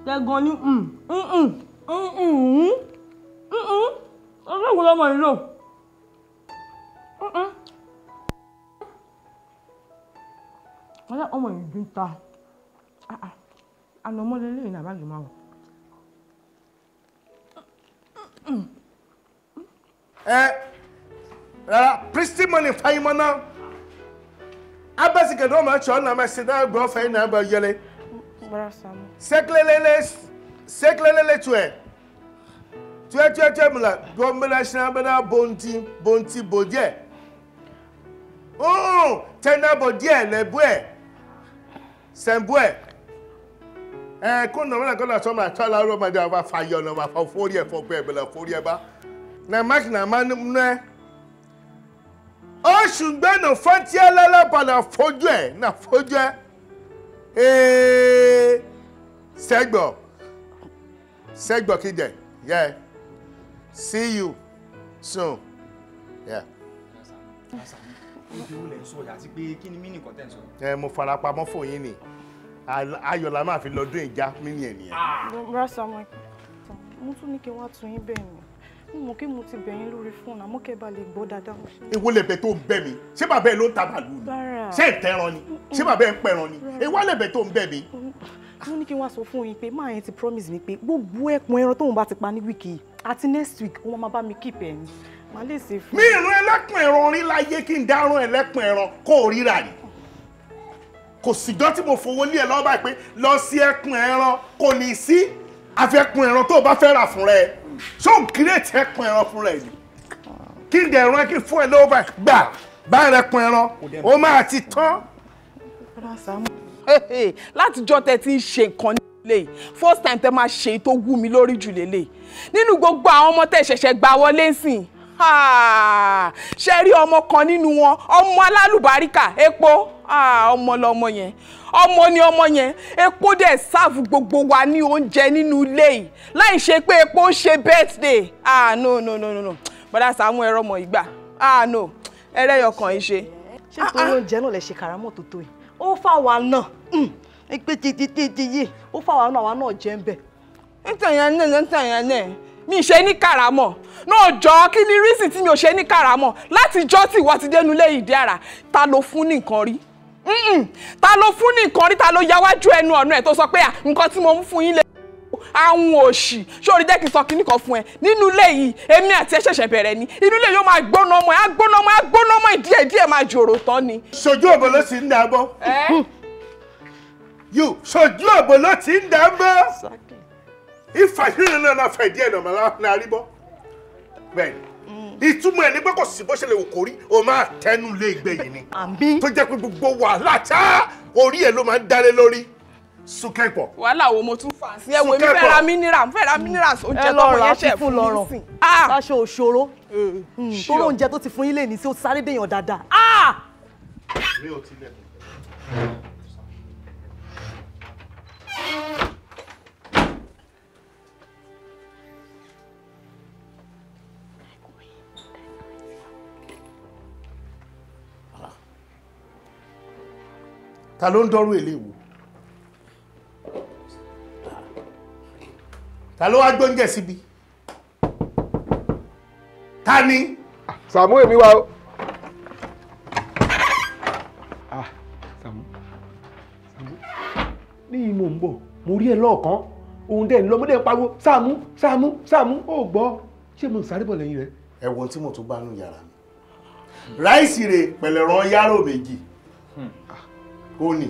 tẹ̀gàn ni ọjọ́ ìwọ lọ́mọ yìí lò. Wàhálà ọmọ yìí dùn ta. Ànàmọ́ lélẹ́yìn náà bá lè máa wọ̀. Ẹ rárá, pristi money fayimọ náà abẹ́sí kẹ̀dọ́ ọmọ ẹ̀ṣọ́ náà mẹ́sì náà gbọ́ fẹ́ náà bẹ̀ yẹlẹ. Sẹ́kílẹ́lẹ́lẹ́ sẹ́kílẹ́lẹ́lẹ́ tuẹ̀ tuẹ̀ tuẹ̀ tuẹ̀ mìlá gbọ́nbẹ́lá sinabẹ́lá bonti bonti bòdìẹ̀ tẹ́nà bòdìẹ̀ lẹ́bùẹ̀ sẹ́nbùẹ̀ ẹ̀ kó nàmúlà kó nà sọ́mà tó aláwọ̀ ọmọdé àwọn afayọ̀ náà wà fọ́ fórí ẹ̀ fọ́ gbẹ́ bẹ̀lẹ̀ fórí ẹ̀ bá nà má nà má nẹ́ oṣù gbẹ́nu fọ́ntì ẹlẹ́lẹ́pà nà fojú ẹ̀ nà fojú ẹ̀ ee sẹ́gbọ̀ sẹ́gbọ̀ kíjẹ yeah see you soon yeah. Ibi wo lẹ̀ ń sọ yìí àti pé kí ni mí nìkan tẹ̀ ń sọ? Ẹ mo fara pamọ́ fún yín ni ayọ̀ la máa fi lọ́dún ìjà mí ni ẹ̀ nìyẹn. Bra Samuel, mo tún ní kí n wá tún yín bẹ́ẹ̀ ni. Mo mọ̀ kí mo ti bẹ̀ yín lórí fóònù àmọ́ kẹ́ bá lè gbọ́ dáadáa. Èwo lẹ̀bẹ̀ tó ń bẹ̀ mí? Ṣé bàbá ẹ ló ń ta màlúù ni? Ṣé ìtẹran ni? Ṣé bàbá ẹ ń pẹran ni? Èwo lẹ̀bẹ̀ tó ń bẹ̀ mí? Mo ní kí n wá sọ fún yín pé máa yẹn ti promise mi pé gbogbo ẹ̀pọ̀n ẹran tóun bá ti pa ní wíìkì yìí àti next week wọ́n máa bá mi keep ẹ̀ ni. Màá lè ṣe fún. Mi ìrún ẹlẹ́pọ̀n ẹran rí láyé kí n dárún ẹlẹ́pọ̀n ẹran kó o ríra ni. Kò síjọ́ tí mo fowó lé ẹ lọ́wọ́ báyìí pé lọ sí ẹ̀pọ̀n ẹran kò ní sí àfẹ́pọ̀n ẹran tó o bá fẹ́ rà fún rẹ. Ṣé o ń kírètì ẹ̀pọ̀n ẹran fún rẹ ni? Kí n dẹ̀ ẹran kí n fún ẹ lọ́wọ́ báyìí gbà báyìí rẹ pọ̀n ẹran ó máa ti tán. Látijọ́ tẹ ti ń ṣe nǹkan nílé yìí, first time tẹ máa ṣe tó wú mi lórí jù lélẹ̀ nínú gbogbo àwọn ọmọ tẹ ṣẹ̀ṣẹ̀ gbà wọlé sìn, ṣe rí ọmọ kan nínú wọn, ọmọ alálùbáríkà epo, ọmọ lọmọ yẹn, ọmọ ni ọmọ yẹn, epo dẹ̀ sáàfù gbogbo wa ní oúnjẹ nínú ilé yìí láì ṣe pé epo ń ṣe birthday. Ah no no no no no, bọ́dà Sàámú ẹ̀rọ ọmọ ìgbà, ah no, ẹlẹ́yọkàn yìí ṣe. Ṣé torí oúnjẹ náà lè ṣe kàrámọ̀ tó tó yìí? Ó fà wá náà pé títí yìí ó fà wá náà, àwa náà jẹ́ ń bẹ̀. Ntẹ̀yàn náà ntẹ̀yàn náà Mi ṣe ní kàràmọ̀ náà jọ. Kí ni reason tí mi ò ṣe ní kàràmọ̀ láti jọ́ tí ìwọ ti dénú lé ìdí ara? Ta ló fún ní nǹkan rí? Ta ló fún ní nǹkan rí? Ta ló yáwájú ẹnu ọ̀nà ẹ̀ tó sọ pé nǹkan tí mo mú fún yín lé àwọn òṣì? Sórí, jẹ́ kí n sọ kinní kan fún ẹ. Nínú ilé yìí, èmi àti ẹ ṣẹ̀ṣẹ̀ bẹ̀rẹ̀ ni. Inú ilé yóò máa gbóná ọmọ ẹ, á gbóná ọmọ ẹ, á gbóná ọmọ ẹ díẹ̀ díẹ̀, máa jòrò tán ni. Ṣojú òbò ló ti ń dàbọ̀. Yóò ṣojú òbò ló ti ń dàbọ̀. Ìfàṣírí náà náà fẹ̀ díẹ̀ náà náà rí bọ́. Bẹ́ẹ̀ni, ìtumọ̀ ẹ̀ ní pé kò sí bó ṣe lè wò kó rí, o máa tẹnu lé ìgbẹ́ yìí ni. Tó jẹ́ pé gbogbo wàhálà tá orí ẹ̀ ló máa ń dálé lórí. Súnkẹ́pọ̀. Wàhálà wo mo tún fà sí? Ẹ̀wọ̀ èmi fẹ́ ra mineral, mo fẹ́ ra mineral oúnjẹ tọmọ yẹn ṣẹ̀ fún mi sìn. Aṣọ òṣòro tó lóúnjẹ tó ti fún yín lè ní sí, ó sáré dèèyàn dáadáa. Mi ò tilẹ̀. Ta ló ń dọ́rú èlé wò? Ta ló wá gbóúnjẹ síbi? Ta ni? Sàámú, èmi wá o. Ah, Sàámú, Sàámú, ní ìmọ̀ ń bọ̀, mo rí ẹ lọ́ọ̀kan, òun dẹ̀ ń lọ, mo dẹ̀ ń pariwo, Sàámú, Sàámú, Sàámú, ó gbọ́, ṣé mo ń sáré bọ̀ lẹ́yìn rẹ̀? Ẹ wo ohun tí mo tún bá nù yàrá mi. Ráìsì rè pẹ̀lẹ́rọ yárò méjì. Ó ní.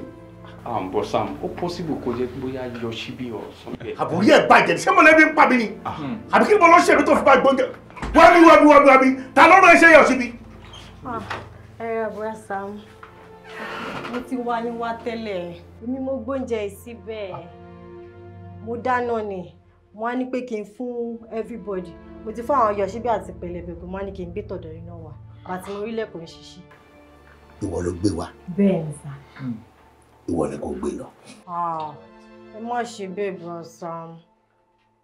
But Sam, ó possible kó jẹ́ bóyá yọ síbí or something. Àbúrí ẹ̀ bàjẹ́, ṣé mọ̀lẹ́bí ń pa mi ni? Àbí kí ni mo lọ ṣe mi tó fi bá gbóúnjẹ? Wá mi, wá mi, wá mi, wá mi, ta ló rán iṣẹ́ yọ síbi? Ẹ rà, Sam, mo ti wá yín wá tẹ́lẹ̀. Èmi mo gbóúnjẹ yìí síbẹ̀. Mo dáná ni. Mo á ní pé kí n fún everybody. Mo ti fún àwọn yọ̀ṣíbí àti pẹ̀lẹ́bẹ̀, pé mo á ní kí n gbé tọ̀dọ̀ yín náà wá. Bàtí mo rí lẹ́kọ̀ọ́ ń ṣiṣẹ́. Ìwọ ló gbé wa. Bẹ́ẹ̀ ni sà. Ìwọ ni kò gbé lọ. Ẹ má ṣe bẹ́ẹ̀, bro Sam.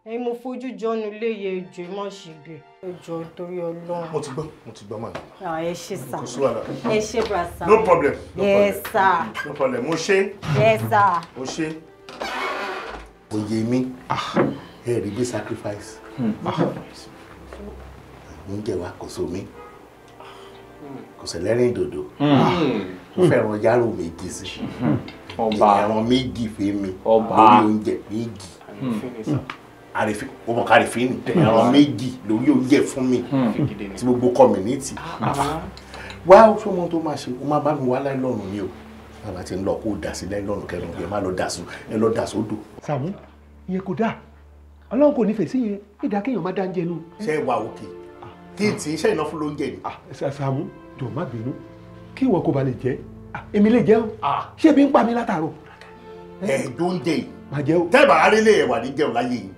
Ẹ̀yin mo fojú jọ́nu léye, ejò, ẹ má ṣe bẹ́ẹ̀. Ẹ jọ̀ọ́, nítorí Ọlọ́run. Mo ti gbọ́, mo ti gbọ́ màá. Ẹ ṣé sà. Kò sí wàhálà. Ẹ ṣé, bro Sam. No problem. No Yes problem. sir. No problem. Mo ṣe. Yes sir. Mo ṣe. Oyè mi, ẹ rí bí sacrifice. Oúnjẹ wa kò sómi, kò sẹlẹ́rìn dòdò. Mo fẹ́ràn yàrá méjì sí. Ẹran méjì fún mi lórí oúnjẹ méjì. Àrífín, ó mọ̀ kárìfín ni ẹran méjì lórí oúnjẹ fún mi tí gbogbo community. Wá, ṣé mo tó máa ṣe, o máa bá mi wá láìlọ́ọ̀nù mi o. Bàbá ti ń lọ kó dà sí láìlọ́ọ̀nù kẹrin, ẹ má lọ dà sí, ẹ lọ dà sódò. Sàámú, ìyẹn kò dáa. Ọlọ́run kò nífẹ̀ẹ́ sí yẹn, ìdá kéèyàn má dá ń jẹnu. Ṣé ẹ wà òkè? Kí n tí iṣẹ́ iná fún lóúnjẹ ni. Sàámú, jọ̀ọ́ má bínú. Kí ìwọ kò bá lè jẹ, èmi lè jẹ o. Ṣé ebi ń pa mi látàárọ̀? Ẹ dóúnjẹ yìí. Má jẹ o. Tẹ́ bàá rí lé ẹ̀wà ní jẹun láyé yìí.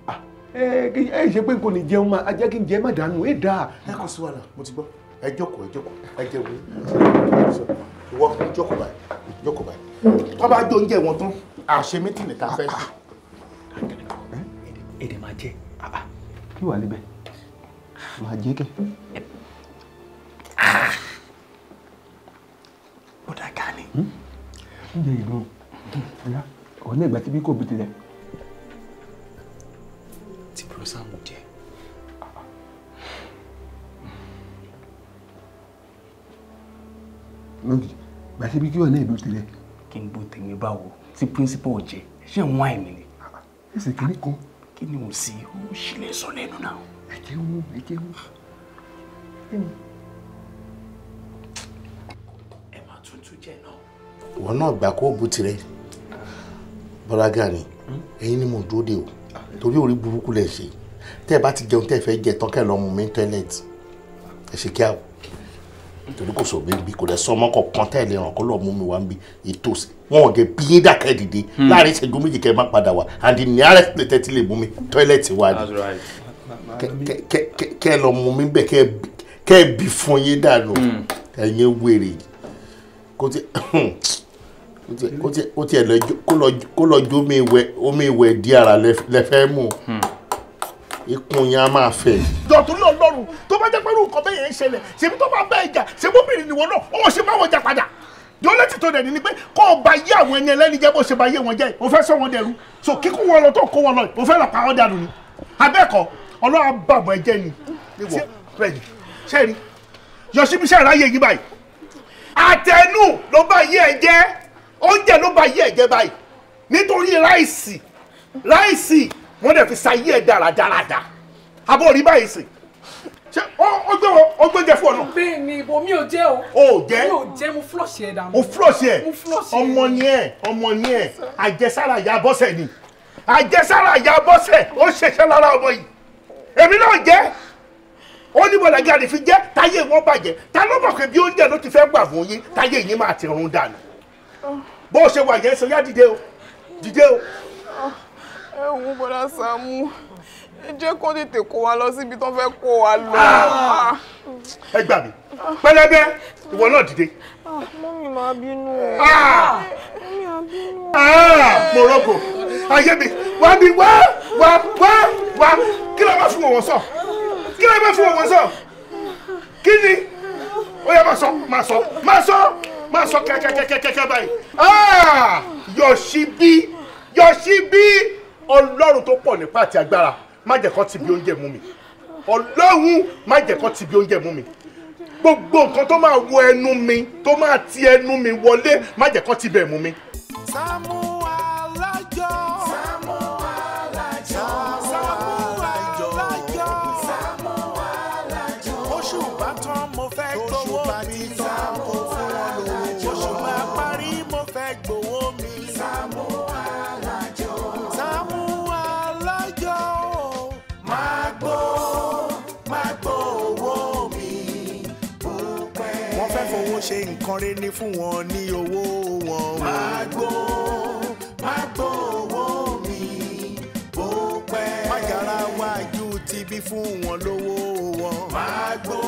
Ẹ ṣe pé n kò ní jẹun, máa jẹ́ kí n jẹ má dànù, ẹ dáa. Ẹ kò sí wàhálà, mo ti gbọ́. Ẹ jókòó, ẹ jókòó, ẹ jẹun. Ìwọ jókòó báyìí, jókòó báyìí. Tó bá jó oúnjẹ wọn tán, àṣẹ mítìnì ta fẹ́ ṣe. Èdè máa jẹ. Kí wàá níbẹ̀? Máa jẹ kẹ. Ó dà ká ni. Oúnjẹ ìlú ọ̀yá ọ̀nà ìgbà tí bí kò bí tilẹ̀. Tí bro Sam jẹ. Gbà tí bí kí ọ̀nà ìlú tilẹ̀. Kí n bó tèmi báwo tí principal jẹ, ṣé ń wá ẹ̀mí ni? Ẹsẹ̀ kìíní kan. Kí ni ò sí, ó ṣílẹ̀ sọ lẹ́nu náà. Ẹ jẹun, ẹ jẹun. Ẹ máa tuntun jẹ náà. Ìwọ náà gbà kó bu tirẹ̀. Bọ́lá Gani, ẹ̀yin ni mo dúró de o, torí orí burúkú lẹ̀ ṣe. Tẹ́ ẹ bá ti jẹun tẹ́ ẹ fẹ́ jẹ tán, kẹ́ ẹ lọ mú mi ní tọ́ílẹ̀tì. Ẹ ṣe kíá o, torí kò sọ mi bí kò dẹ̀ sọ ọmọ kọ̀ọ̀kan tẹ́ ẹ lè ràn kó lọ mú mi wá ń bí ìtòsí. Wọn ò dé bí yín dàkẹ́ dìde láàrin ìṣẹ́jú méjì kẹ́ ẹ má padà wá, and the nearest place tẹ́ ti lè mú mi, tọ́ílẹ̀tì wa ni. Kẹ́ ẹ lọ mú mi bẹ́ẹ̀, kẹ́ ẹ bí fún yín dànù. Ẹ̀yin wèrè, kó tiẹ̀ kó lọ jó omi ìwẹ̀ di ara lẹ́fẹ́ mú ikùn yẹn á máa fẹ̀. Dọ̀tún Ọlọ́run, tó bá jẹ́ pẹ̀lú nǹkan bẹ́ẹ̀ yẹn ń ṣẹlẹ̀, ṣèbí tó bá bá ìjà, ṣèbí obìnrin nìwọ náà, ó ṣe máa wọjà padà. Dọ́lẹ́tì tó dẹ̀ ní ni pé kó o bá yé àwọn ẹni ẹlẹ́ni jẹ́, bó ṣe bá yé wọn jẹ́, o fẹ́ sọ wọn dẹrú. So kíkún wọn lọ tó kó wọn lọ, o fẹ́ lọ pa wọn dànù ni. Abẹ́ẹ̀kọ́, Ọlọ́run bàbọ̀ ẹ jẹ́ ni. Níwọ̀ bẹ́ẹ̀ ni ṣẹ́ẹ̀rí Yọ̀ṣíbí ṣàráyè yín báyìí. Àtẹnu ló bá yé ẹ jẹ́, oúnjẹ ló bá yé ẹ jẹ́ báyìí. Nítorí ráìsì wọ́n dẹ̀ fi ṣayé ẹ dáradára. Àbọ̀ rí báyìí sìn. Ṣé ó gbé wọn ó gbé jẹ fún ọ náà? Bẹ́ẹ̀ ni, ibo mi ò jẹ́ o. O ò jẹ́? Mi ò jẹ́, mo flush ẹ̀ dànù. O flush ẹ̀? Mo flush ẹ̀. Ọmọ ni ẹ̀, ọmọ ni ẹ̀, àjẹsára ìyá Bọ́sẹ̀ ni. Àjẹsára ìyá Bọ́sẹ̀ ó ṣẹṣẹ́ lára ọmọ yìí. Èmi náà jẹ́. Ó ní bọ̀dà gàdí fi jẹ́, táyé wọn bàjẹ́. Ta ló mọ̀ pé bí oúnjẹ ló ti fẹ́ gbà fún yín, táyé yín máa ti run dànù. Bó o ṣe wà yẹn sọ yá dìde o, dìde o. Ẹ wo bọ̀dà Sàámú, ẹ jẹ́ kó tètè kó wa lọ síbi tó fẹ́ kó wa lọ. Ẹ gbà mí, pẹlẹbẹ, ìwọ náà dìde. Mọ́mí máa bínú o. Mọ́mí máa bínú o. Mo rọ́gò, ayé mi, wá mi wá wá wá wá, kí ló máa fún wọn sọ? Kí ló máa fún wọn sọ? Kí ni? Ó yá máa sọ, máa sọ, máa sọ, máa sọ kẹ́kẹ́kẹ́kẹ́kẹ́ báyìí. Yọ̀ṣíbí, Yọ̀ṣíbí, Ọlọ́run tó pọ̀ nípa àti agbára, má jẹ́ kó ti bí oúnjẹ mú mi. Ọlọ́run má jẹ́ kó ti bí oúnjẹ mú mi. Gbogbo nǹkan tó máa wọ ẹnu mi, tó máa ti ẹnu mi wọlé, má jẹ́ kó ti bẹ̀ mú mi. Sàámú Alájọ. Sàámú Alájọ. Sàámú Alájọ. Sàámú Alájọ. Oṣù bá tán mo fẹ́ gbowó mi. Sàámú Alájọ. Oṣù bá parí mo fẹ́ gbowó mi. Sàámú Alájọ. Sàámú Alájọ. Máa gbó owó mi. Wọ́n fẹ́ fowó ṣe nǹkan rere ní fún wọn ní owó wọn. Máa gbó owó mi. Bó pẹ́. Májàra wájú ti bí fún wọn lówó wọn. Máa gbó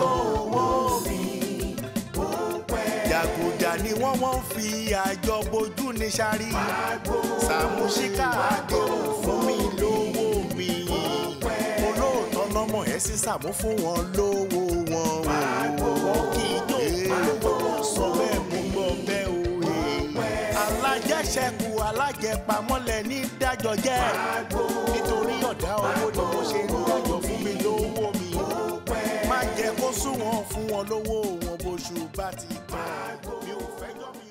owó mi. Bó pẹ́. Jàgùjà ni wọ́n fi àjọ bojú ní sáré. Sàámú Ṣíkà àdé fún mi lówó mi. Olóòótọ́ lọ́mọ ẹ̀ sí Sàámú fún wọn lówó wọn. Wọ́n kì í jó lówó sọ bẹ́ẹ̀ mú gbọ́ bẹ́ẹ̀ o. Alájẹṣẹ́kù alájẹpamọ́lẹ̀ ní dájọ́ jẹ́. Nítorí ọ̀dá owó ni mo ṣe ń dájọ́ fún mi lówó mi. Má jẹ́ kó sún wọn fún wọn lówó wọn bóṣù bá ti tán. Mi ò fẹ́ jọ́ mi.